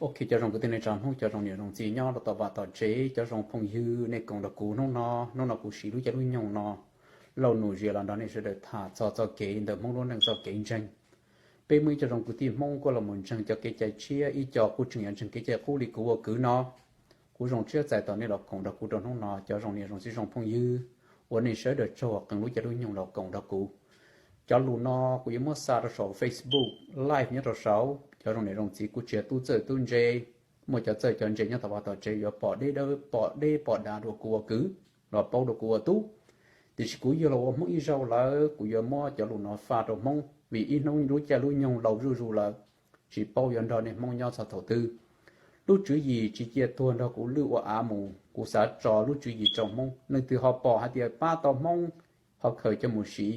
Ok, cov zoo kwv tij neej tsa Hmoob, cov zoo niam zoo txiv nyob rau tom vaj tom tsev, cov zoo phooj ywg nej koom nrog kuv hnub no. Hnub no kuv siv lub caij lub nyoog no lauj, nus zias los nrog nej sawv daws tham txog txoj kev ntawm Hmoob lub neej txoj kev ntseeg. Peb muaj ib co zoo kwv tij Hmoob kuj los mus ntseeg cov kev cai tshiab, ib co kuj tseem yuav ntseeg kev cai qub li kuv ua kwv no. Kuv zoo siab txais tos nej los koom nrog kuv rau hnub no, cov zoo niam zoo txiv zoo phooj ywg uas nej sawv daws tsaug qee lub caij lub nyoog los koom nrog kuv. Cov lus no kuv yuav muab xa rau saum Facebook Live nyob rau saud. Cov zoo niam zoo txiv kuj tsis yog tub txawj tub ntse, muaj cov txawj cov ntse nyob tom vaj tom tsev yuav pom deb dawb pom deb pom dav dua kuv ua kwv los paub dua kuv ua tub. Tiam sis kuv yog los ua Hmoob ib zaug lawm, kuv yuav muab cov lus no faj rau Hmoob vim ib hnub lub caij lub nyoog laus zuj zus lawm, tsis paub yuav nrog nej Hmoob nyob txog thaum twg. Lub tswv yim tsis cia tuag nrog kuv lwj ua av mus, kuv xav tso lub tswv yim rau Hmoob. Leej twg ho pom hais tias pab tau Hmoob, ho khaws coj mus siv.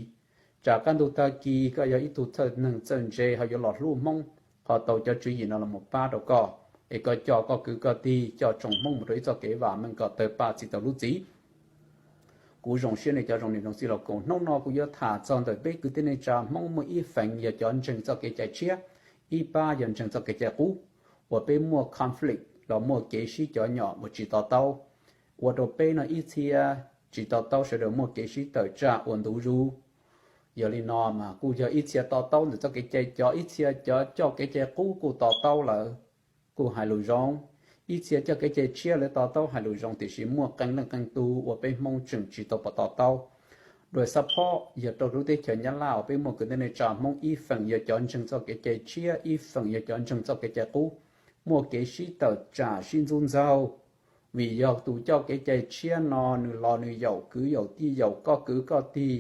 Tsam kaj ntug tag kis koj yog ib tug txawj neeg txawj ntse ho yuav los hlub Hmoob, ho tau cov tswv yim no los mus pab rau koj, es koj coj koj kwv koj tij coj tsoom Hmoob mus rau ib txoj kev vam meej kom tawg paj txi tau lub txiv. Kuv zoo siab nej cov zoo niam zoo txiv los koom. Hnub no kuv yuav tham txog ntawm peb kwv tij neej tsa Hmoob muaj ib feem yog cov ntseeg txoj kev cai tshiab, ib pab yog ntseeg txoj kev cai qub, uas peb muaj conflict los muaj kev sib cov nyom uas tsis to taub, ua rau peb no ib txhia tsis to taub sawv daws muaj kev sib tawm tsam ua ntu zus. Yog li no mas kuj yog ib txhia to taub ntawm txoj kev cai cov, ib txhia cov coj kev cai qub kuj to taub lawm, kuj hais lus zoo. Ib txhia coj kev cai tshiab lawv to taub hais lus zoo, tiam sis muaj qee leej qee tug uas peb Hmoob tseem tsis tau pom to taub. Dua xab phob yog rau lub teb chaws Nyab Laj uas peb muaj kwv tij neej tsa Hmoob ib feem yog cov ntseeg txoj kev cai tshiab, ib feem yog cov ntseeg txoj kev cai qub, muaj kev sib tawm tsam sib ntxub ntxaug. Vim yog tus coj kev cai tshiab no nws los nws yaum kwv yaum tij, yaum koj kwv koj tij,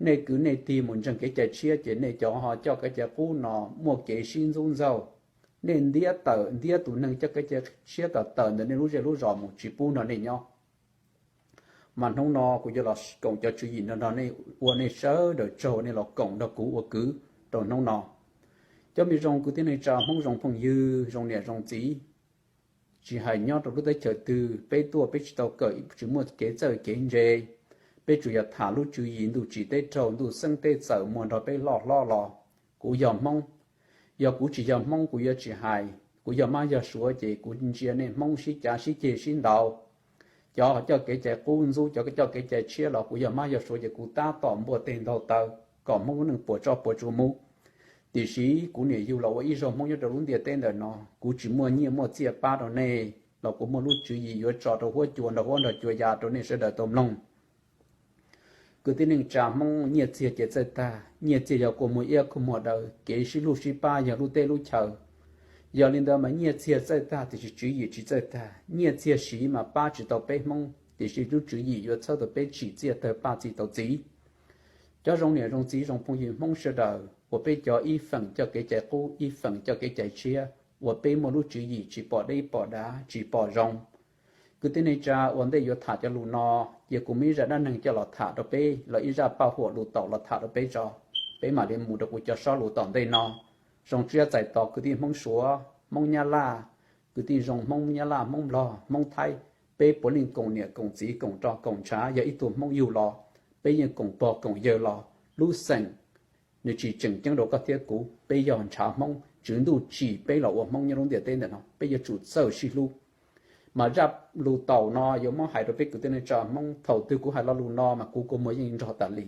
nej kwv nej tij mus ntseeg kev cai tshiab, ces nej cov ho coj kev cai qub no muaj kev sib ntxub ntxaug. Nej ntiab tawm ntiab tus neeg coj kev cai tshiab kom tawm ntawm nej lub zej lub zos mus, tsis pub nrog nej nyob. Mas hnub no kuv yuav los koom cov tswv yim no nrog nej, ua nej sawv daws tsaug nej los koom nrog kuv ua kwv rau hnub no. Cov me zoo kwv tij neej tsa Hmoob, zoo phooj ywg, zoo niam zoo txiv, tsis hais nyob rau lub teb chaws twg peb tuaj, peb tsis tau kawm, tsis muaj kev txawj kev ntse, peb tsuas yog tham lub tswv yim ntuj tsim teb raug, ntuj xeeb teb txawm muag nrog peb loj hlob los. Kuv yog Hmoob, yog kuv tsis yog Hmoob kuv yuav tsis hais, kuv yog mab yog suav ces kuv ntsia nej Hmoob sib cav sib ceg sib ntaus. Cov coj kev cai qub ntxub, cov coj kev cai tshiab los kuv yog mab yog suav ces kuv tab tom npuaj teg ntaug taw kom Hmoob lub neej puas tso puas tsuas mus. Tiam sis kuv niam yug los ua ib zaug Hmoob nyob rau lub ntiaj teb ntawm no, kuv tsis muaj nyiaj muaj txiaj pab rau nej los kuv muaj lub tswv yim yuav tso rau huab cua nrog huab nrog cua ya rau nej sawv daws tau mloog. Kwv tij neej tsa Hmoob, nyiaj txiag ces txawj tag, nyiaj txiag yog kua muag iab kua muag daw, kev sib hlub sib pab yog lub teb lub chaw. Yog li ntawd mas nyiaj txiag txawj tag tiam sis tswv yim tsis txawj tag. Nyiaj txiag siv mas pab tsis tau peb Hmoob, tiam sis lub tswv yim yuav txhawb tau peb tsim txiaj tawg paj txi tau txiv. Cov zoo niam zoo txiv zoo phooj ywg Hmoob sawv daws uas peb cov ib feem coj kev cai qub ib feem coj kev cai tshiab, uas peb muaj lub tswv yim tsis pom deb pom dav tsis pom zoo. Kwv tij neej tsa, ua ntej yuav tham cov lus no, cia kuv muab ib zaj dab neeg coj los tham rau peb, los ib zaj paj huam lus taum los tham rau peb tso, peb mam li mus rau kuv cov sob lus tom ntej no. Zoo siab txais tos kwv tij Hmoob Suav, Hmoob Nyab Laj, kwv tij zoo Hmoob Nyab Laj, Hmoob Nplog, Hmoob Thaib, peb puav leej koom niam koom txiv koom roj koom ntshav, yog ib tug Hmoob yug los, peb yeej koom pog koom yawg los, lub xeem nws tsis tseem ceeb rau koj thiab kuv, peb yog ntshav Hmoob, Tswv Ntuj tsim peb los ua Hmoob nyob lub ntiaj teb ntawm no, peb yuav tsum txawj sib hlub. Mas zaj lus taum no yuav muab hais rau peb kwv tij neej tsa Hmoob, thaum twg kuv hais lo lus no mas kuv kua muag yeej nrog tas li,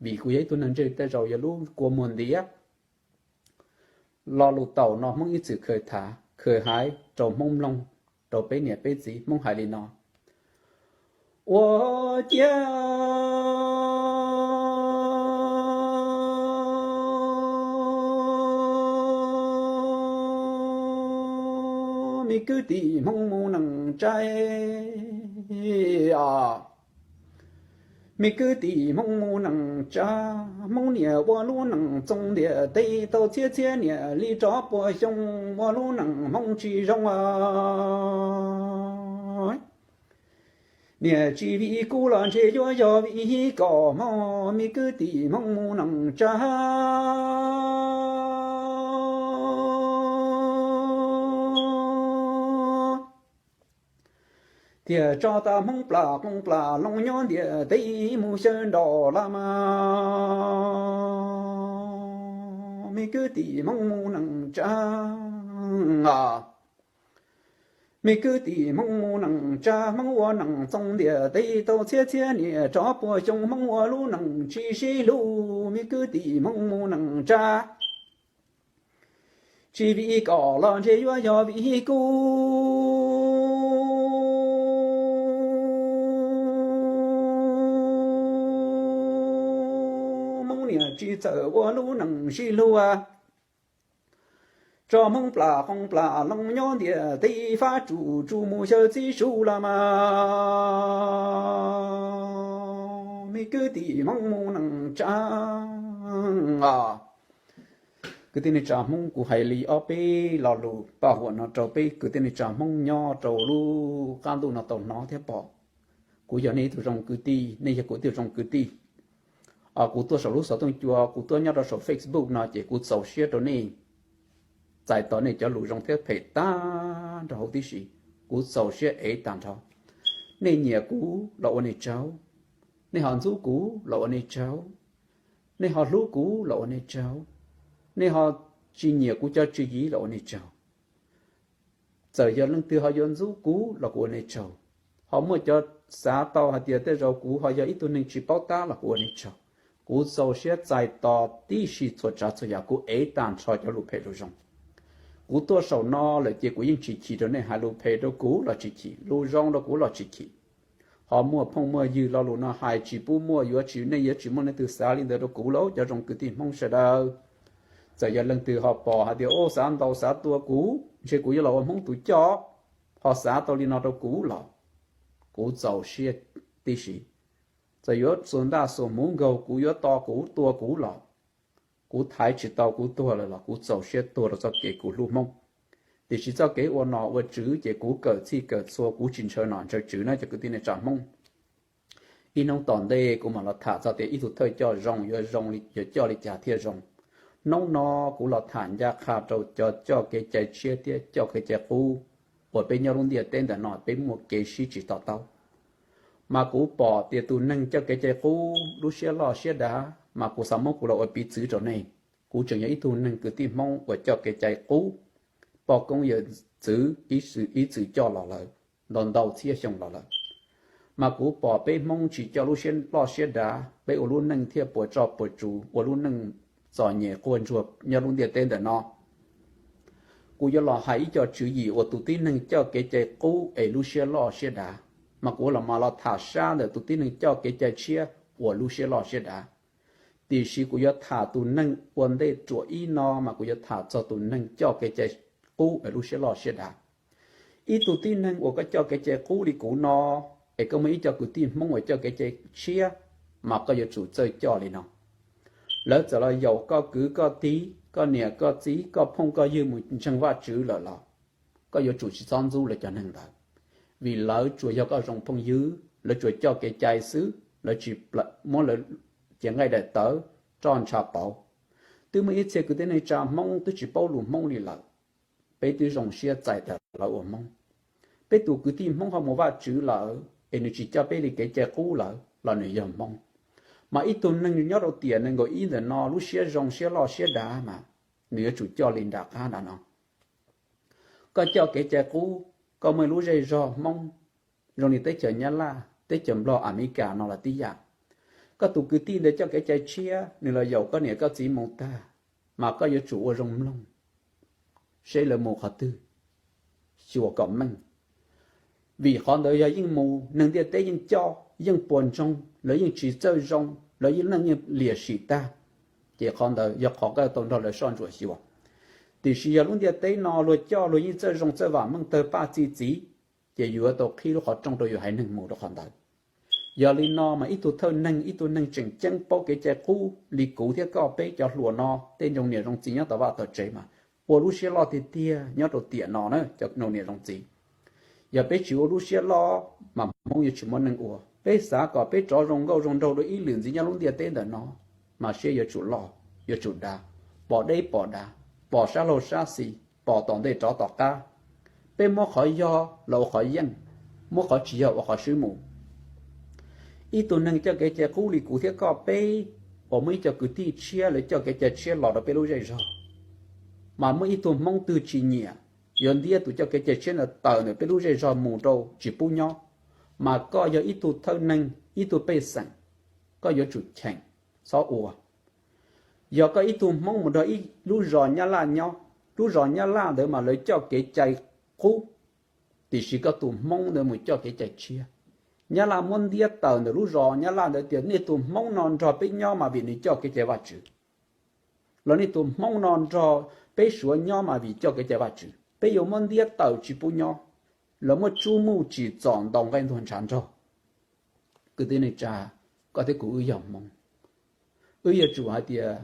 vim kuv yog ib tug neeg ntsej tej zaum yog lub kua muag ntiav. Lo lus taum no Hmoob ib txwm khaws tham khaws hais rau Hmoob mloog, rau peb niam peb txiv. Hmoob hais li no: Ua ciav me kwv tij Hmoob mus neej tsa, me kwv tij Hmoob mus neej tsa, Hmoob niam ua lub neej txoos ntiaj teb tau txhiab txhiab niam li rov puas xyoo, ua lub neej Hmoob tsis zoo. Niam tsis vim kuv los ntshe yuav yog vim koj hmo, me kwv tij Hmoob mus neej tsa. Thiaj tso tas Hmoob plam qoob plam loo nyob ntiaj teb mus xyaw nroj las mas, me kwv tij Hmoob mus neej tsa. Me kwv tij Hmoob mus neej tsa, Hmoob ua neej txoos ntiaj teb tau txhiab txhiab niaj rov puas xyoo, Hmoob ua lub neej tsis sib hlub. Me kwv tij Hmoob mus neej tsa, tsis vim koj los ntshe yuav yog vim kuv. Hmoob niaj tsis txawj ua lub neej sib hlub, tso Hmoob plam qoo plam loo nyob ntiaj teb, fab tsum tsum mus xyaw txib su los mas. Me kwv tij Hmoob mus neej tsa. Kwv tij neej tsa Hmoob, kuv hais li ob peb lo lus paj huam no rau peb kwv tij neej tsa Hmoob nyob rau lub qab ntuj no tau hnov thiab pom. Kuv yog nej ib tug zoo kwv tij, nej yog kuv ib tug zoo kwv tij. Kuv tuaj saum lub xov tooj cua, kuv tuaj nyob rau saum Facebook no ces kuv txaus siab rau nej, txais tos nej cov lus zoo thiab phem tag nrho hauv tib si. Kuv txaus siab ev tag nrho. Nej nyiam kuv los ua nej tsaug, nej ho ntxub kuv los ua nej tsaug, nej ho hlub kuv los ua nej tsaug, nej ho tsis nyiam kuv cov tswv yim los ua nej tsaug. Txawm yog leej twg ho yuav ntxub kuv los kuv ua nej tsaug. Ho muaj cov xav tau hais tias tej zaum kuv ho yog ib tug neeg tsis paub tab los kuv ua nej tsaug. Kuv txaus siab txais tos tib si txhua tsav txhua yam, kuv ev tag nrho cov lus phem lus zoo. Kuv tuaj saum no lawm ces kuv yeej tsis chim rau nej hais lus phem rau kuv los tsis chim, lus zoo rau kuv los tsis chim. Ho muaj phooj muaj ywg lo lus no hais tsis pub muaj, yuav tsis, nej yuav tsis muaj leej twg xav li ntawd rau kuv lauj cov zoo kwv tij Hmoob sawv daws. Txawm yog leej twg ho pom hais tias, u, xav ntaus xav tua kuv, ntshe kuv yuav los ua Hmoob tus coj, ho xav tau li no rau kuv los kuv txaus siab tib si. Txawm yuav xuas ntaj xuas hmuv nkaug kuv, yuav to kuv tua kuv los kuv thaiv tsis tau, kuv tuag lawm los kuv txaus siab tuag rau txoj kev kuv hlub Hmoob. Tiam sis txoj kev ua nom ua tswv ces kuv kawm txhij kawm txhua, kuv tsis ntshaw nom ntshaw tswv na cov kwv tij neej tsa Hmoob. Ib hnub tom ntej kuv mam los tham txog tias ib tug thawj coj zoo yuav zoo, yuav coj li cas thiaj zoo. Hnub no kuv los tham ncaj qha rau cov coj kev cai tshiab thiab coj kev cai qub uas peb nyob lub ntiaj teb ntawm no peb muaj kev sib tsis to taub. Mas kuv pom tias tus neeg coj kev cai qub lub siab loj siab dav, mas kuv xav muab kuv los ua piv txwv rau nej. Kuv tseem yog ib tug neeg kwv tij Hmoob uas coj kev cai qub, poj koob yawm txwv ib txwm coj los lawm ntau ntau txhiab xyoo los lawm. Mas kuv pom peb Hmoob tsis coj lub siab loj siab dav, peb ua lub neej thiaj puas tso puas tsu, ua lub neej txom nyem quaj ntsuag nyob lub ntiaj teb ntawm no. Kuv yuav los hais ib co tswv yim uas tus tib neeg coj kev cai qub es lub siab loj siab dav, mas kuv los mas los tham sab ntawm tus tib neeg coj kev cai tshiab uas lub siab loj siab dav. Tiam sis kuv yuav tham tus neeg ua ntej ruam ib no mas kuv yuav tham txog tus neeg coj kev cai qub es lub siab loj siab dav. Ib tug tib neeg uas koj coj kev cai qub li kuv no, es koj muaj ib co kwv tij Hmoob uas coj kev cai tshiab, mas koj yuav tsum txawj coj li no. Lawv txawm los yaum koj kwv koj tij, koj niam koj txiv, koj phooj koj ywg mus ntseeg Vajtswv lawm los koj yuav tsum tsis txhob ntxub lawv cov neeg ntawd, vim lawv tsuas yog koj zoo phooj ywg, lawv tsuas coj kev cai xwb, lawv tsis muab lawv cev nqaij daim tawv roj ntsha pauv. Twb muaj ib txhia kwv tij neej tsa Hmoob twb tsis paub lus Hmoob li lawm, peb twb zoo siab txais tas lawv ua Hmoob. Peb tus kwv tij Hmoob ho mus Vajtswv lawm es nws tsis coj peb li kev cai qub lawm los nws yog Hmoob. Mas ib tug neeg nyob rau tiam nees nkaum ib ntawm no lub siab zoo siab loj siab dav mas nws yuav tsum coj li nram qab nram no. Koj coj kev cai qub, koj muaj lub zej zog Hmoob, zoo li teb chaws Nyab Laj, teb chaws Nplog, Amelikas no los tib yam. Koj tus kwv tij ntawd coj kev cai tshiab, nws los yaum koj niam koj txiv mus tag, mas koj yuav tsum ua zoo mloog seb lawv mus qhov twg, xyuas kom meej. Vim qhov ntawd yog yeej mus, neeg ntiaj teb yeej coj, yeej puas ntsoog, lawv yeej tsis txawj zoo, lawv yeej neej yeej liam sim tag, ces qhov ntawd yog qhov koj tau nrog lawv soj ntsuam xyuas. Tiam sis yog lub ntiaj teb no luag coj luag yeej txawj zoo txawj vam meej tawg paj txi txiv, ces yuav tau qhib lub qhov rooj rau yus haiv neeg mus rau qhov ntawd. Yog li no mas ib tug thawj neeg, ib tug neeg tseem ceeb paub kev cai qub li kuv thiab koj peb cov hluas no, tej nroog niam nroog txiv nyob tom vaj tom tsev mas ua lub siab loj tiag tiag nyob rau tiam no na cov nroog niam nroog txiv. Yog peb tsis ua lub siab loj mas Hmoob yuav tsis muaj neeg ua. Peb xav kom peb rov zoo nkauj zoo nraug dua ib lwm ntxiv nyob lub ntiaj teb ntawm no, mas siab yuav tsum loj, yuav tsum dav, pom deb pom dav, pom sab laug sab xis, pom tom ntej rov tom qab. Peb muab qhov yog los ua qhov yeej, muab qhov tsis yog ua qhov swb mus. Ib tug neeg coj kev cai qub li kuv thiab koj peb, uas muaj ib co kwv tij tshiab lawv coj kev cai tshiab los rau peb lub zej zog, mas muaj ib tug Hmoob twg tsis nyiam, yuav ntiab tus coj kev cai tshiab ntawd tawm ntawm peb lub zej zog mus rau tsis pub nyob, mas koj yog ib tug thawj neeg, ib tug pej xeem, koj yuav tsum cheem, txhob ua. Yog koj ib tug Hmoob mus nrog ib lub zos Nyab Laj nyob, lub zos Nyab Laj ntawd mas lawv coj kev cai qub, tiam sis koj tus Hmoob ntawd mus coj kev cai tshiab. Nyab Laj muab ntiab tawm ntawm lub zos Nyab Laj ntawd tias nej tus Hmoob no nrog peb nyob mas vim nws coj kev cai Vajtswv, los nej tus Hmoob no nrog peb Suav nyob mas vim coj kev cai Vajtswv. Peb yuav muab ntiab tawm tsis pub nyob, lawv muab tsub muj tsim txom ntaus nqaij ntuag ntshav nrog. Kwv tij neej tsa, koj thiab kuv wb yog Hmoob, wb yuav tsum hais tias,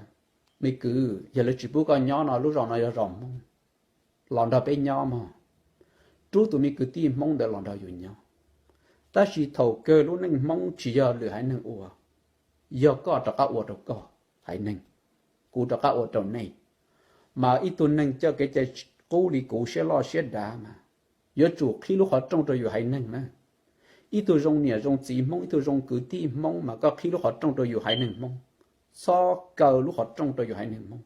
me kwv, yog lawv tsis pub koj nyob no, lub zos no yog zos Hmoob, los nrog peb nyob mog. Rub tus me kwv tij Hmoob ntawd los nrog yus nyob. Tab sis thaum kawg lub neej Hmoob tsis yog lwm haiv neeg ua, yog koj rov qab ua rau koj haiv neeg, kuv rov qab ua rau nej. Mas ib tug neeg coj kev cai qub li kuv siab loj siab dav mas yuav tsum qhib lub qhov rooj rau yus haiv neeg na. Ib tug zoo niam zoo txiv Hmoob, ib tug zoo kwv tij Hmoob mas koj qhib lub qhov rooj rau yus haiv neeg Hmoob, txhob kaw lub qhov rooj rau yus haiv neeg Hmoob.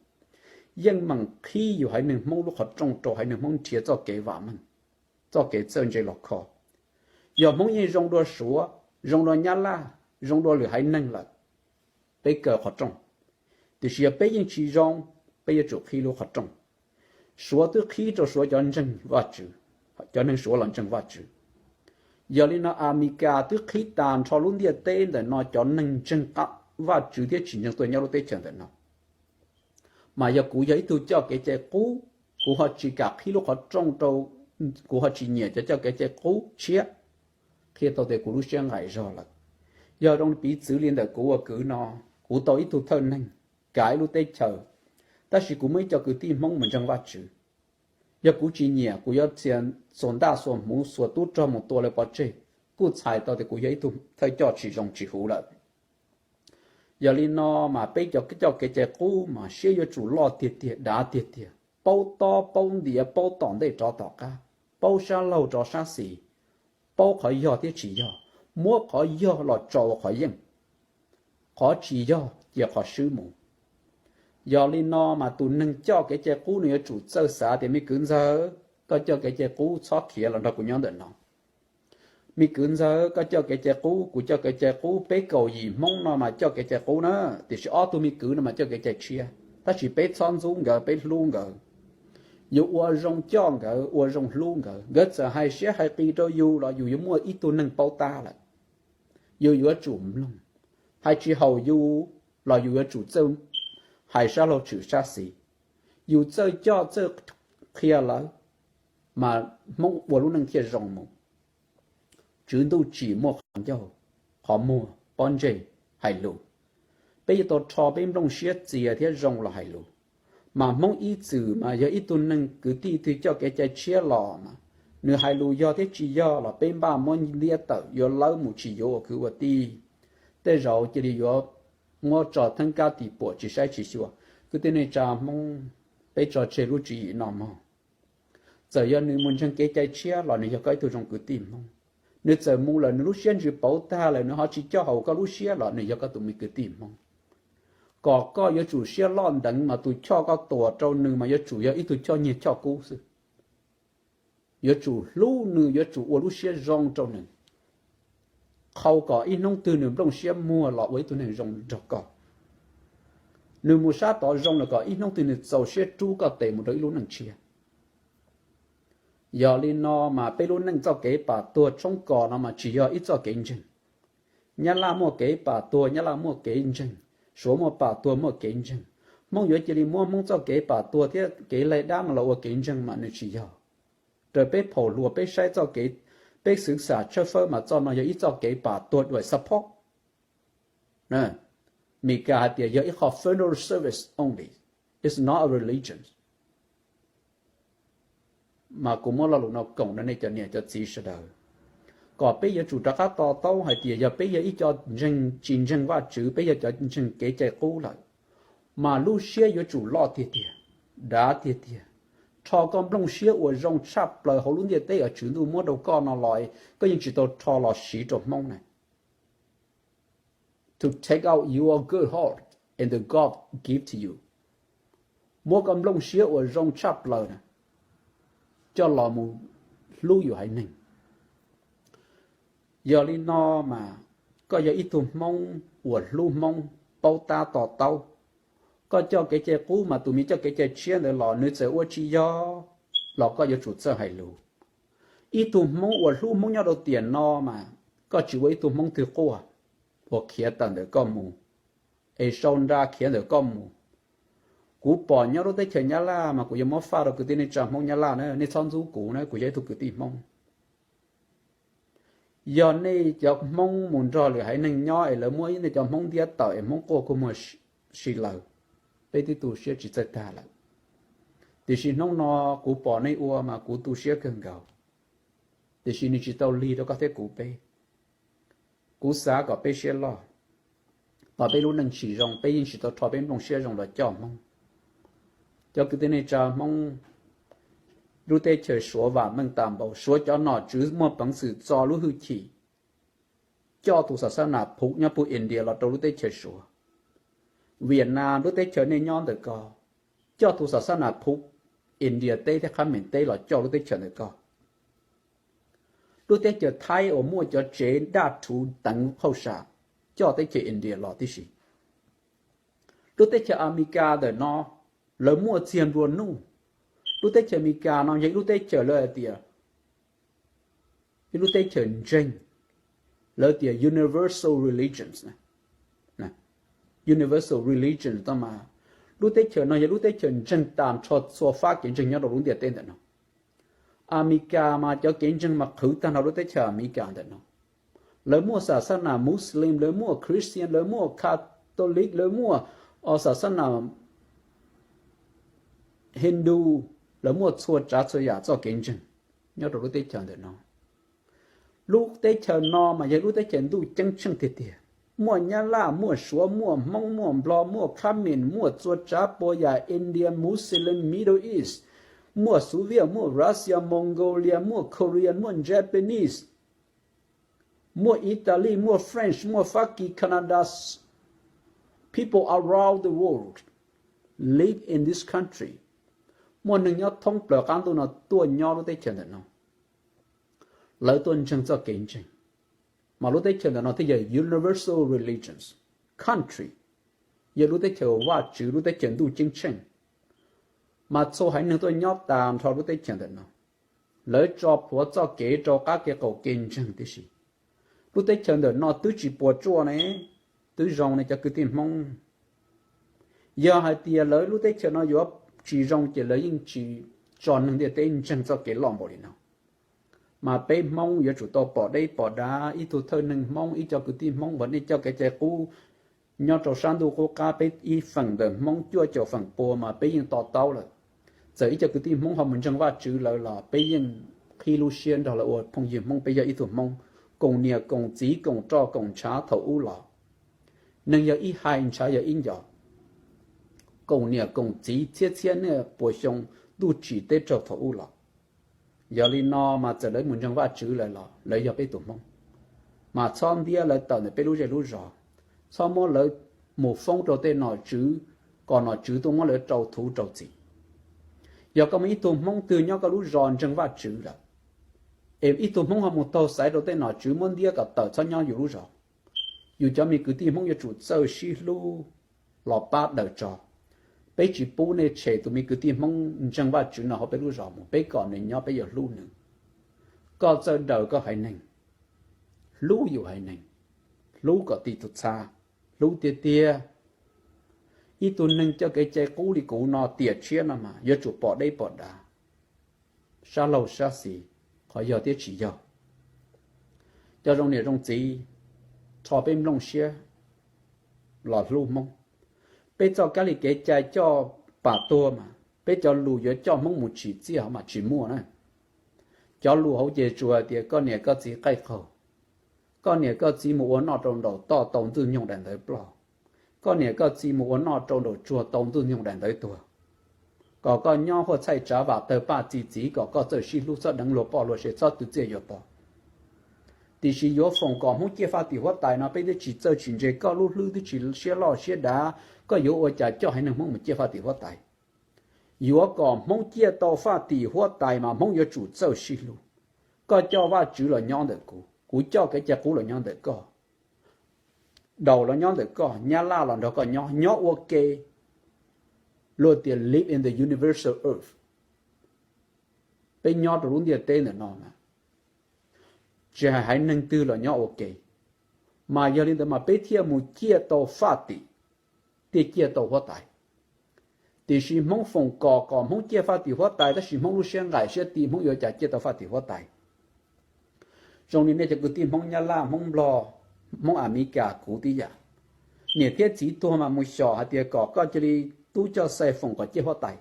Yeej meem qhib yus haiv neeg Hmoob lub qhov rooj rau haiv neeg Hmoob nrhiav txoj kev vam meej, txoj kev txawj ntse los kho. Yog Hmoob yeej zoo dua Suav, zoo dua Nyab Laj, zoo dua lwm haiv neeg lawm, peb kaw qhov rooj. Tiam sis yog peb yeej tsis zoo, peb yuav tsum qhib lub qhov rooj. Suav twb qhib rau Suav cov ntseeg Vajtswv, cov neeg Suav los ntseeg Vajtswv. Yog li no Amelikas twb qhib tas nrho lub ntiaj teb ntawm no cov neeg ntseeg Vajtswv thiab tsis ntseeg tuaj nyob lub teb chaws ntawm no. Mas yog kuv yog ib tug coj kev cai qub, kuv ho tsis kam qhib lub qhov rooj rau, kuv ho tsis nyiam cov coj kev cai qub tshiab, qhia tau tias kuv lub siab nqaim zog lawm. Yog zoo piv txwv li ntawm kuv ua kwv no, kuv tau ib tug thawj neeg kav ib lub teb chaws, tab sis kuv muaj ib co kwv tij Hmoob mus ntseeg Vajtswv. Yog kuv tsis nyiam, kuv yuav txia xuas ntaj xuas hmuv xuas tub rog mus tua lawv pov tseg, kuj txhais tau tias kuv yog ib tug thawj coj tsis zoo tsis huv lawm. Yog li no mas peb cov coj kev cai qub mas siab yuav tsum loj tiag tiag, dav tiag tiag, paub tob paub ntiav, paub tom ntej rov tom qab, paub sab laug rov sab xis, paub qhov yog thiab tsis yog, muab qhov yog los tso ua qhov yeej, qhov tsis yog cia qhov swb mus. Yog li no mas tus neeg coj kev cai qub nws yuav tsum txawj xav tias, me kwv ntxawg, koj coj kev cai qub txhob khiav los nrog kuv nyob ntawm no. Me kwv ntxawg, koj coj kev cai qub, kuv coj kev cai qub, peb kaum yim Hmoob no mas coj kev cai qub na, tiam sis ob tug me kwv no mas coj kev cai tshiab, tab sis peb txhob ntxub nkawd, peb hlub nkawd. Yus ua zoo coj nkawd, ua zoo hlub nkawd, nkawd txawm hais siab hais qis rau yus los yus yuav muaj ib tug neeg paub tab lawm. Yus yuav tsum mloog, hais tsis haum yus los yus yuav tsum txawj hais sab laug tshwm sab xis. Yus txawj coj txawj qhia lawv, mas Hmoob ua lub neej thiaj zoo mus. Tswv Ntuj tsim muaj qhov ncauj, qhov muag, pob ntseg, hais lus. Peb yuav tau rho peb nplooj siab txias thiab zoo los hais lus. Mas Hmoob ib txwm mas yog ib tug neeg kwv tij twg coj kev cai tshiab los mas, nws hais lus yog thiab tsis yog los peb npaj muab ntiab tawm, yuav lawv mus tsis yuav ua kwv ua tij. Tej zaum cia li yuav muab tso theeb kab tim puam tsis saib tsis xyuas. Kwv tij neej tsa Hmoob, peb tso tseg lub tswv yim no mog. Txawm yog nws mus ntseeg kev cai tshiab los nws yog koj ib tug zoo kwv tij Hmoob. Nws txawm mus lawm nws lub siab ntsws pauv tag lawm nws ho tsis coj haum koj lub siab los nws yog koj tus me kwv tij Hmoob. Kom koj yuav tsum siab loj nteev mas tus choj koj tuam rau nws mas yuav tsum yog ib tug choj nyiaj choj kub xwb. Yuav tsum hlub nws, yuav tsum ua lub siab zoo rau nws. Qhau kom ib hnub twg nws nplooj siab muag los ua ib tug neeg zoo nrog koj. Nws mus sab tod zoo los kom ib hnub twg nws txaus siab rub koj tes mus rau ib lub neej tshiab. Yog li no mas peb lub neej txoj kev pam tuag tshoob kos no mas tsis yog ib txoj kev ntseeg. Nyab Laj muaj kev pam tuag, Nyab Laj muaj kev ntseeg, Suav muaj pam tuag muaj kev ntseeg. Hmoob yuav cia li muab Hmoob txoj kev pam tuag thiab kev laig dab no los ua kev ntseeg mas nws tsis yog. Raws peb phaum hluas peb saib txoj kev, peb xwv xam tshawb fawb mas txoj no yog ib txoj kev pam tuag dua support. Meskas hais tias yog ib qho funeral service only, it's not a religion. Mas kuv muab lo lus no koom rau nej cov niam cov txiv sawv daws, kom peb yuav tsum rov qab to taub hais tias yog peb yog ib co ntseeg tsis ntseeg Vajtswv, peb yog cov ntseeg kev cai qub lawm, mas lub siab yuav tsum loj tiag tiag, dav tiag tiag. Rho koj nplooj siab uas zoo tshaj plaws hauv lub ntiaj teb uas Tswv Ntuj muab rau koj no los, koj yeej tsis tau rho los siv rau Hmoob na. To take out your good heart and the God give to you. Muab koj nplooj siab uas zoo tshaj plaws na, coj los mus hlub yus haiv neeg. Yog li no mas koj yog ib tug Hmoob uas hlub Hmoob, paub tab to taub, koj coj kev cai qub mas tus me coj kev cai tshiab ntawd los nws txawm ua tsis yog los koj yuav tsum txawj hais lus. Ib tug Hmoob uas hlub Hmoob nyob rau tiam no mas koj tsis ua ib tug Hmoob twg quaj uas khiav tawm ntawm koj mus, es sau nra khiav ntawm koj mus. Kuv pom nyob lub teb chaws Nyab Laj mas kuv yuav muab faj rau kwv tij neej tsa Hmoob Nyab Laj na, nej txhob ntxub kuv na, kuv yog ib tug kwv tij Hmoob. Yog nej cov Hmoob mus nrog lwm haiv neeg nyob es lawv muab nej cov Hmoob ntiab tawm es Hmoob quaj kua muag si lawm, peb twb tu siab tsis txawj tag lawm. Tiam sis hnub no kuv pom nej ua mas kuv tu siab kawg nkaus, tiam sis nws tsis tau lig rau koj thiab kuv peb. Kuv xav kom peb siab loj, kom peb lub neej tsis zoo, peb yeej tsis tau rho peb nplooj siab zoo los coj Hmoob. Cov kwv tij neej tsa Hmoob, lub teb chaws Suav vam meej tas npaum, Suav cov nom tswv muaj peev xwm txo lub hwj chim coj tus xav xab nas phuv nyob puag India los rau lub teb chaws Suav. Vietnam lub teb chaws nej nyob ntawm ko coj tus xav xab nas phuv India teb thiab qhab meem teb los coj lub teb chaws ntawm ko. Lub teb chaws Thaib uas muaj cov tsev daj rhuv teev phauj sam coj teb chaws India los tib si. Lub teb chaws Amelikas ntawm no lawv muaj txiag nplua nuj. Lub teb chaws Amelikas no yog ib lub teb chaws lawv hais tias ib lub teb chaws ntseeg, lawv tias universal religions, universal religion tau mas lub teb chaws no yog lub teb chaws ntseeg tag nrho txhua fab kev ntseeg nyob rau lub ntiaj teb ntawm no. Amelikas mas cov kev ntseeg mas qhwv tag nrho lub teb chaws Amelikas ntawm no. Lawv muaj xav xab nas Muslim, lawv muaj Christian, lawv muaj Catholic, lawv muaj xav xab nas Hindu, lawv muaj txhua tsav txhua yam txoj kev ntseeg nyob rau lub teb chaws ntawm no. Lub teb chaws no mas yog lub teb chaws ntuj ceeb tsheej tiag tiag. Muaj Nyab Laj, muaj Suav, muaj Hmoob, muaj Nplog, muaj Khmer, muaj txhua tsav puas yam, India, Muslim, Middle East, muaj Soviet, muaj Russia, Mongolia, muaj Korean, muaj Japanese, muaj Italy, muaj French, muaj Fab Kis, Canada, people around the world live in this country. Muaj neeg nyob thoob plaws qab ntuj no tuaj nyob lub teb chaws ntawm no. Lawv tuaj ntseeg txoj kev ntseeg, mas lub teb chaws ntawm no thiaj yog universal religions country, yog lub teb chaws Vajtswv, lub teb chaws ntuj ceeb tsheej. Mas txhua haiv neeg tuaj nyob tas nrho lub teb chaws ntawm no, lawv tso plhuav txoj kev rau qab kev qaum kev ntseeg tib si. Lub teb chaws ntawm no twb tsis puas tsuaj ne, twb zoo ne cov kwv tij Hmoob. Yog hais tias lawv lub teb chaws no yuav tsis zoo ces lawv yeej tsis tso neeg ntiaj teb ntseeg txoj kev loj npaum li no. Mas peb Hmoob yuav tsum tau pom deb pom dav, ib tug thawj neeg Hmoob, ib co kwv tij Hmoob uas nej coj kev cai qub nyob rau sab ntuj qub qab, peb ib feem ntawm Hmoob cuaj caum feem pua mas peb yeej to taub lawm. Txawm ib co kwv tij Hmoob ho mus ntseeg Vajtswv lawm los peb yeej qhib lub siab nrog lawv ua phooj ywg Hmoob, peb yog ib tug Hmoob, koom niam koom txiv koom roj koom ntshav thaum ub los. Neeg yog ib hais, ntshav yog ib ncos, koom niam koom txiv txhiab txhiab niaj puas xyoo, ntuj tsim teb raug thaum ub los. Yog li no mas txawm lawv mus ntseeg Vajtswv lawm los lawv yog peb tus Hmoob. Mas txhob ntiab lawv tawm ntawm peb lub zej lub zos, txhob muab lawv mus foob rau tej nom tswv, kom nom tswv tuaj muab lawv rau thuv rau txim. Yog koj muaj ib tug Hmoob twg nyob koj lub zos ntseeg Vajtswv lawm, es ib tug Hmoob ho mus taug xaiv rau tej nom tswv muab ntiab kom tawm txhob nyob yus lub zos, yus cov me kwv tij Hmoob yuav tsum txawj sib hlub los pab daws tso. Peb tsis pub nej tshem tus me kwv tij Hmoob ntseeg Vajtswv no hauv peb lub zos mus, peb kom nws nyob peb yuav hlub nws. Koj txawj daws koj haiv neeg, hlub yus haiv neeg, hlub kom ti tus txha, hlub tiag tiag. Ib tug neeg coj kev cai qub li kuv no tiam tshiab no mas yuav tsum pom deb pom dav, sab laug sab xis, qhov yog thiab tsis yog. Cov zoo niam zoo txiv, rho peb nplooj siab los hlub Hmoob. Peb txoj kab li kev cai coj pam tuag mas peb cov lus yuav coj Hmoob mus tsim txiaj mas tsis muaj na. Cov lus hauv ces tsuas hais tias koj niam koj txiv qaij qaug, koj niam koj txiv mus ua noj rau nraum toj tau ntxwg nyoog daim ntawv ploj, koj niam koj txiv mus ua noj rau nraum tsuag tau ntxwg nyoog daim ntawv tuag, kom koj nyob huaj txhaij tsav vam tawg paj txi txiv, kom koj txawj sib hlub, txhob deev luag poj luag sev, txhob twv txiaj yuav tod. Tiam sis yuav foom kom Hmoob ciaj faj tim huab tais no peb twb tsis txawj tsis ntse, koj lub hlwb twb tsis siab loj siab dav, koj yuav ua cas coj haiv neeg Hmoob mus ciaj faj tim huab tais? Yuav kom Hmoob ciaj tau faj tim huab tais mas Hmoob yuav tsum txawj sib hlub. Koj coj Vajtswv los nyob ntawm kuv, kuv coj kev cai qub los nyob ntawm koj, Daus los nyob ntawm koj, Nyab Laj los nrog koj nyob, nyob ua ke. Luag tias live in the universal earth, peb nyob rau lub ntiaj teb ntawm no na, tsis hais haiv neeg twg los nyob ua ke. Mas yog li ntawd mas peb thiaj mus ciaj tau faj tim, thiaj ciaj tau huab tais. Tiam sis Hmoob foom kom kom Hmoob ciaj faj tim huab tais, tab sis Hmoob lub siab nqaim siab ti, Hmoob yuav cas ciaj tau faj tim huab tais? Zoo li nej cov kwv tij Hmoob Nyab Laj, Hmoob Nplog, Hmoob Amelikas, kuv tib yam. Niam thiab txiv tuag mas mus xyom hais tias kom koj cia li tub coj xais foom kom ciaj huab tais.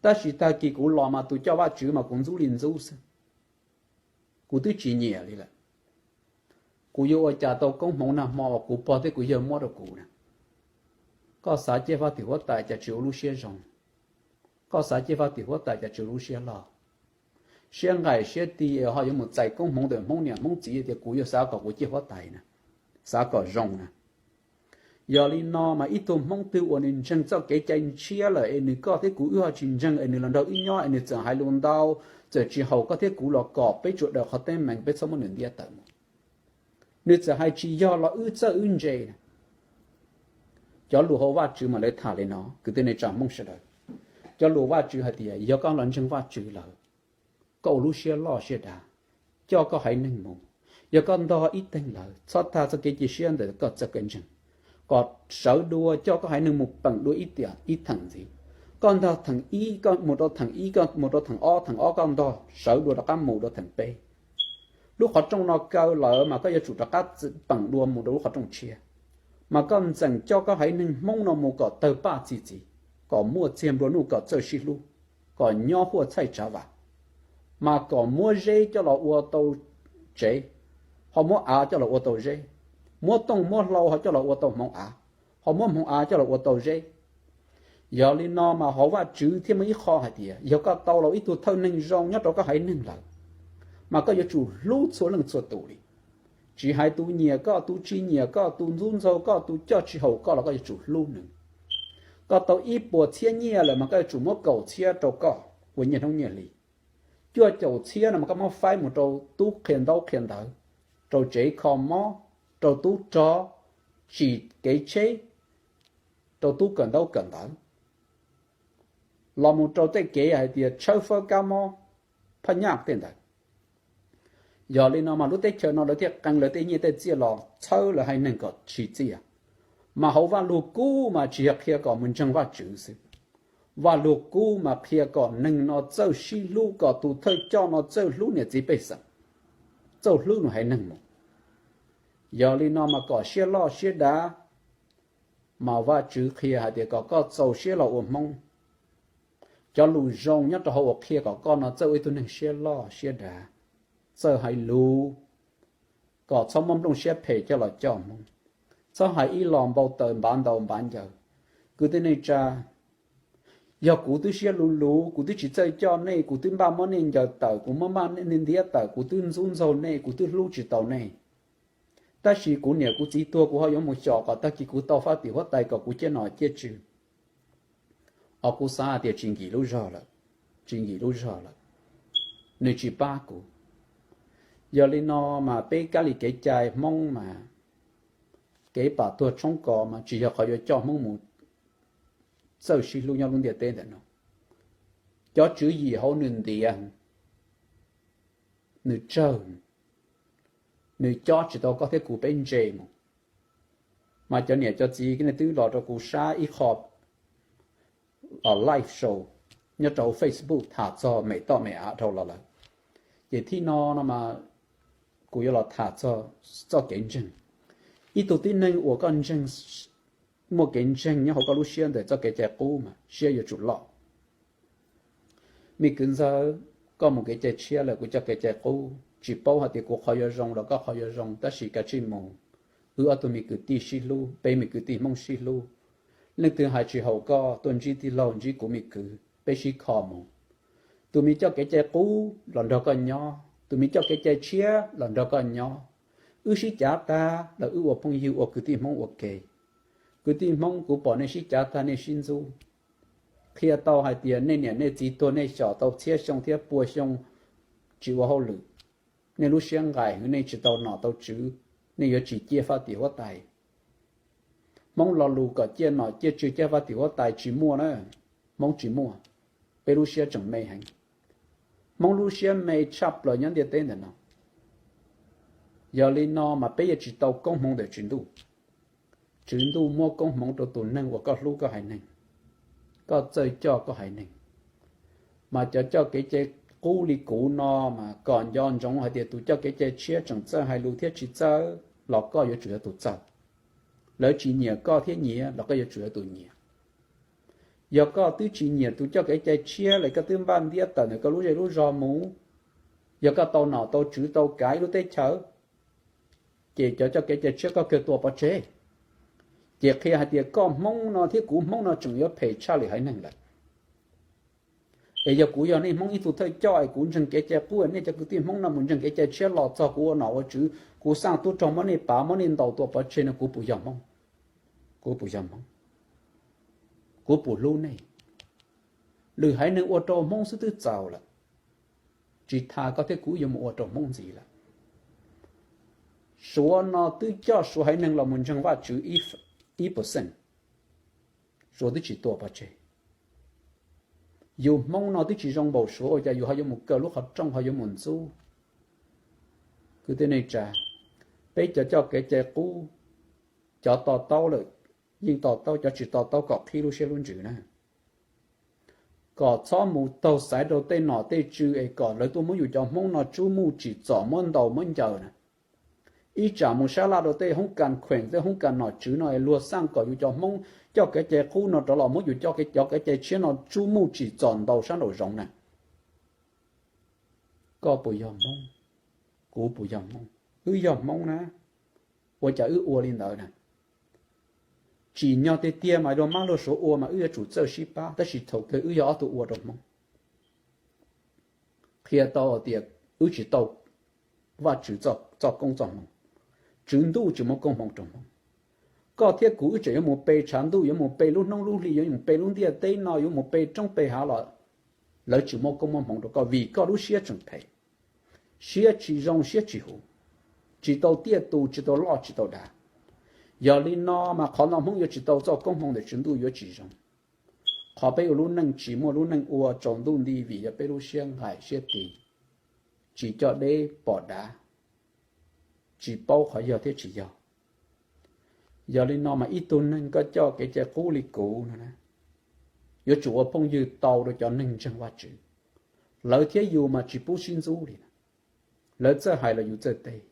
Tab sis tag kis kuv los mas tus coj Vajtswv mas kuv ntxub li ntxub xwb. Kuv twb tsis nyiam li lawm. Kuv yuav ua cas tau koob hmoov nag hmo uas kuv pog thiab kuv yawg muab rau kuv na? Koj xav ciaj faj tim huab tais cas tsis ua lub siab zoo? Koj xav ciaj faj tim huab tais cas tsis ua lub siab loj? Siab nqaim siab ti ho yuav mus txais koob hmoov ntawm Hmoob niam Hmoob txiv tias kuv yuav xav kom kuv ciaj huab tais na, xav kom zoo na. Yog li no mas ib tug Hmoob twg uas nws ntseeg txoj kev cai ntshiab lawm es nws koj thiab kuv wb ho tsis ntseeg es nws los nrog wb nyob es nws txawm hais lus ntau, txawm tsis haum koj thiab kuv los kom peb tsuas daws qhov teeb meem, peb txhob muab nws ntiab tawm mus. Nws txawm hais tsis yog los wb txawj wb ntse. Cov lus hauv Vajtswv mas lawv tham li no, kwv tij neej tsa Hmoob sawv daws. Cov lus Vajtswv hais tias yog koj los ntseeg Vajtswv lawm, koj ua lub siab loj siab dav, coj koj haiv neeg mus. Yog koj ntog ib teeg lawm, txhob tag txoj kev cia siab ntawm koj txoj kev ntseeg, kom sawv dua coj koj haiv neeg mus peem dua ib tiam ib theem ntxiv. Koj ntog theem ib, koj mus rau theem ib, koj mus rau theem ob, theem ob koj ntog, sawv dua rov qab mus rau theem peb. Lub qhov rooj no kaw lawm mas koj yuav tsum rov qab peem dua mus rau lub qhov rooj tshiab. Mas koj ntxeem coj koj haiv neeg Hmoob no mus kom tawg paj txi txiv, kom muaj txiag nplua nuj, kom txawj sib hlub, kom nyob huaj txhaij tsav vam. Mas kom muab zeb coj los ua tau tsev, ho muab av coj los ua tau zeb, muab tooj muab hlau ho coj los ua tau hmoov av, ho muab hmoov av coj los ua tau zeb. Yog li no mas hauv Vajtswv thiaj muaj ib qho hais tias yog koj tau los ib tug thawj neeg zoo nyob rau koj haiv neeg lawm, mas koj yuav tsum hlub txhua leej txhua tus li. Tsis hais tus nyiam koj, tus tsis nyiam koj, tus ntxub ntxaug koj, tus coj tsis haum koj los koj yuav tsum hlub nws. Koj tau ib puas txhiab nyiaj lawm mas koj yuav tsum muab kaum txhiab rau koj ua nyiaj hnub nyiaj hli. Cuaj caum txhiab no mas koj muab faib mus rau tub qhia ntaub qhia ntawv, rau tsev kho mob, rau tub rog tsim kev tsheb, rau tub kawm ntaub kawm ntawv, los mus rau tej kev hais tias tshawb fawb kab mob, phaj nyaj tej ntawd. Yog li no mas lub teb chaws no lawv thiaj qee lawv tej nyiaj tej txiaj los txhawb lawv haiv neeg kom tsim txiaj. Mas hauv Vaj Lug Kub mas tsis yog qhia kom mus ntseeg Vajtswv xwb. Vaj Lug Kub mas qhia kom neeg no txawj sib hlub, kom tus thawj coj no txawj hlub niam txiv pej xeem, txawj hlub nws haiv neeg mus. Yog li no mas kom siab loj siab dav, mas Vajtswv qhia hais tias kom koj txaus siab los ua Hmoob. Cov lus zoo nyob rau hauv uas qhia kom koj no txawj ua ib tug neeg siab loj siab dav, txawj hais lus, kom txhob muab nplooj siab phem coj los coj Hmoob, txhob hais ib los npau taws npav ntaus npav ncaws. Kwv tij neej tsa, yog kuv twb siab luv luv, kuv twb tsis txawj coj nej, kuv twb npaj muab nej ncaws tawm, kuv muab npaj nej ntiab tawm, kuv twb ntxub ntxaug nej, kuv twb hlub tsis tau nej, tab sis kuv niam kuv txiv tuag kuv ho yuav mus xyom kom tag kis kuv tau faj tim huab tais kom kuv ciaj nom ciaj tswv. Os, kuv xav hais tias tsis nkim lub zog lawm, tsis nkim lub zog lawm, nws tsis pab kuv. Yog li no mas peb kab li kev cai Hmoob mas kev pam tuag tshoob kos mas tsis yog qhov yuav coj Hmoob mus txawj sib hlub nyob lub ntiaj teb ntawm no. Cov tswv yim hauv nws ntiav, nws tsawg, nws cob tsis tau koj thiab kuv peb ntse mus. Mas cov niam cov txiv nej twb los rau kuv saib ib qho live show nyob rau hauv Facebook tham txog mem toj mem av dhau los lawm. Ces thib no no mas kuv yuav los tham txog txoj kev ntseeg. Ib tug tib neeg uas koj ntseeg, muaj kev ntseeg nyob hauv koj lub siab ntawm txoj kev cai qub mas siab yuav tsum loj. Me kwv ntxawg, koj mus kev cai tshiab lawm, kuv coj kev cai qub, tsis paub hais tias kuv qhov yuav zoo los koj qhov yuav zoo, tab sis kav tsij mus. Wb ob tug me kwv tij sib hlub, peb me kwv tij Hmoob sib hlub. Leej twg hais tsis haum koj tuaj ntsib tij laug, ntsib kuv me kwv, peb sib kho mus. Tus me coj kev cai qub los nrog koj nyob, tus me coj kev cai tshiab los nrog koj nyob. Wb sib cav tag los wb ua phooj ywg, ua kwv tij Hmoob ua ke. Kwv tij Hmoob, kuv pom nej sib cav tag nej sib ntxub, Qhia tau hais tias nej niam nej txiv tuag nej xyom tau txhiab xyoo thiab pua xyoo tsis ua hauj lwm, nej lub siab nqaim heev, nej tsis tau nom tau tswv, nej yuav tsis ciaj faj tim huab tais. Hmoob lo lus kom ciaj nom ciaj tswv ciaj faj tim huab tais tsis muaj na, Hmoob tsis muaj. Peb lub siab tseem me heev. Hmoob lub siab me tshaj plaws nyob ntiaj teb ntawm no. Yog li no mas peb yuav tsis tau koob hmoov ntawm Tswv Ntuj. Tswv Ntuj muab koob hmoov rau tus neeg uas koj hlub koj haiv neeg, koj txawj coj koj haiv neeg. Mas cov coj kev cai qub li kuv no mas kom nco ntsoov hais tias tus coj kev cai tshiab tseem txawj hais lus thiab tsis txawj los koj yuav tsum yog tus txawj. Lawv tsis nyiam koj thiab nyiam los koj yuav tsum yog tus nyiam. Yog koj twb tsis nyiam tus coj kev cai tshiab los koj twb npaj ntiab tawm ntawm koj lub zej lub zog mus, yog koj tau nom tau tswv tau kav ib lub teb chaws, ces cov coj kev cai tshiab koj kawg tua pov tseg. Ces qhia hais tias koj Hmoob no thiab kuv Hmoob no tseem yuav phem tshaj lwm haiv neeg lawm. Es yog kuv yog nej Hmoob ib tug thawj coj es kuv ntseeg kev cai qub, nej cov kwv tij Hmoob no mus ntseeg kev cai tshiab los txog kuv ua nom ua tswv, kuv xaj tub rog muab nej pav muab nej ntaus tua pov tseg no kuv puas yog Hmoob? Kuv puas yog Hmoob? Kuv puas hlub nej? Lwm haiv neeg ua rau Hmoob xwb twb txaus lawm, tsis tas koj thiab kuv yuav mus ua rau Hmoob ntxiv lawm. Suav no twb coj Suav haiv neeg los mus ntseeg Vajtswv ib percent, Suav twb tsis tua pov tseg. Yus Hmoob no twb tsis zoo npaum Suav ua cas yus ho yuav mus kaw lub qhov rooj ho yuav mus ntxub? Kwv tij neej tsa, peb cov coj kev cai qub, cov to taub lawm yeej to taub, cov tsis to taub kom qhib lub siab lub ntsws na. Kom txhob mus taug xaiv rau tej nom tej tswv es kom lawv tuaj muab yus cov Hmoob no tsub muj tsim txom muab ntaus muab ncaws na. Ib tsam mus sab laj rau tej hoob kas kheem tej hoob kas nom tswv no es luag xaj kom yus cov Hmoob coj kev cai qub no rov los muab yus cov kev cai tshiab no tsub muj tsim txom ntaus sab nraum zoov na. Koj puas yog Hmoob? Kuv puas yog Hmoob? Wb yog Hmoob na, ua cas wb ua li ntawd na? Tsim nyog tiag tiag mas luag mab luag suav ua mas wb yuav tsum txawj sib pab, tab sis thaum kawg wb yog ob tug ua rau Hmoob. Qhia tau tias wb tsis tau Vajtswv txoj koob txoj hmoov, Tswv Ntuj tsis muaj koob hmoov rau Hmoob. Koj thiab kuv wb tseem yuav mus pe tshav ntuj, yuav mus pe lub hnub lub hli, yuav mus pe lub ntiaj teb no, yuav mus pe roob pe hav los lawv tsis muaj koob muaj hmoov rau koj vim koj lub siab tseem phem, siab tsis zoo siab tsis huv, tsis tau tiaj tus, tsis tau loj tsis tau dav. Yog li no mas qhov no Hmoob yuav tsis tau txoj koob hmoov ntawm Tswv Ntuj yuav tsis zoo. Qhov peb ua lub neej tsis muaj lub neej ua tsaus ntuj nti vim yog peb lub siab nqaim siab tis, tsis coj deb pom dav, tsis paub qhov yog thiab tsis yog. Yog li no mas ib tug neeg koj coj kev cai qub li kuv no na, yuav tsum ua phooj ywg tau rau cov neeg ntseeg Vajtswv. Lawv thiab yus mas tsis pub sib ntxub li. Lawv txawj hais los yus txawj teb,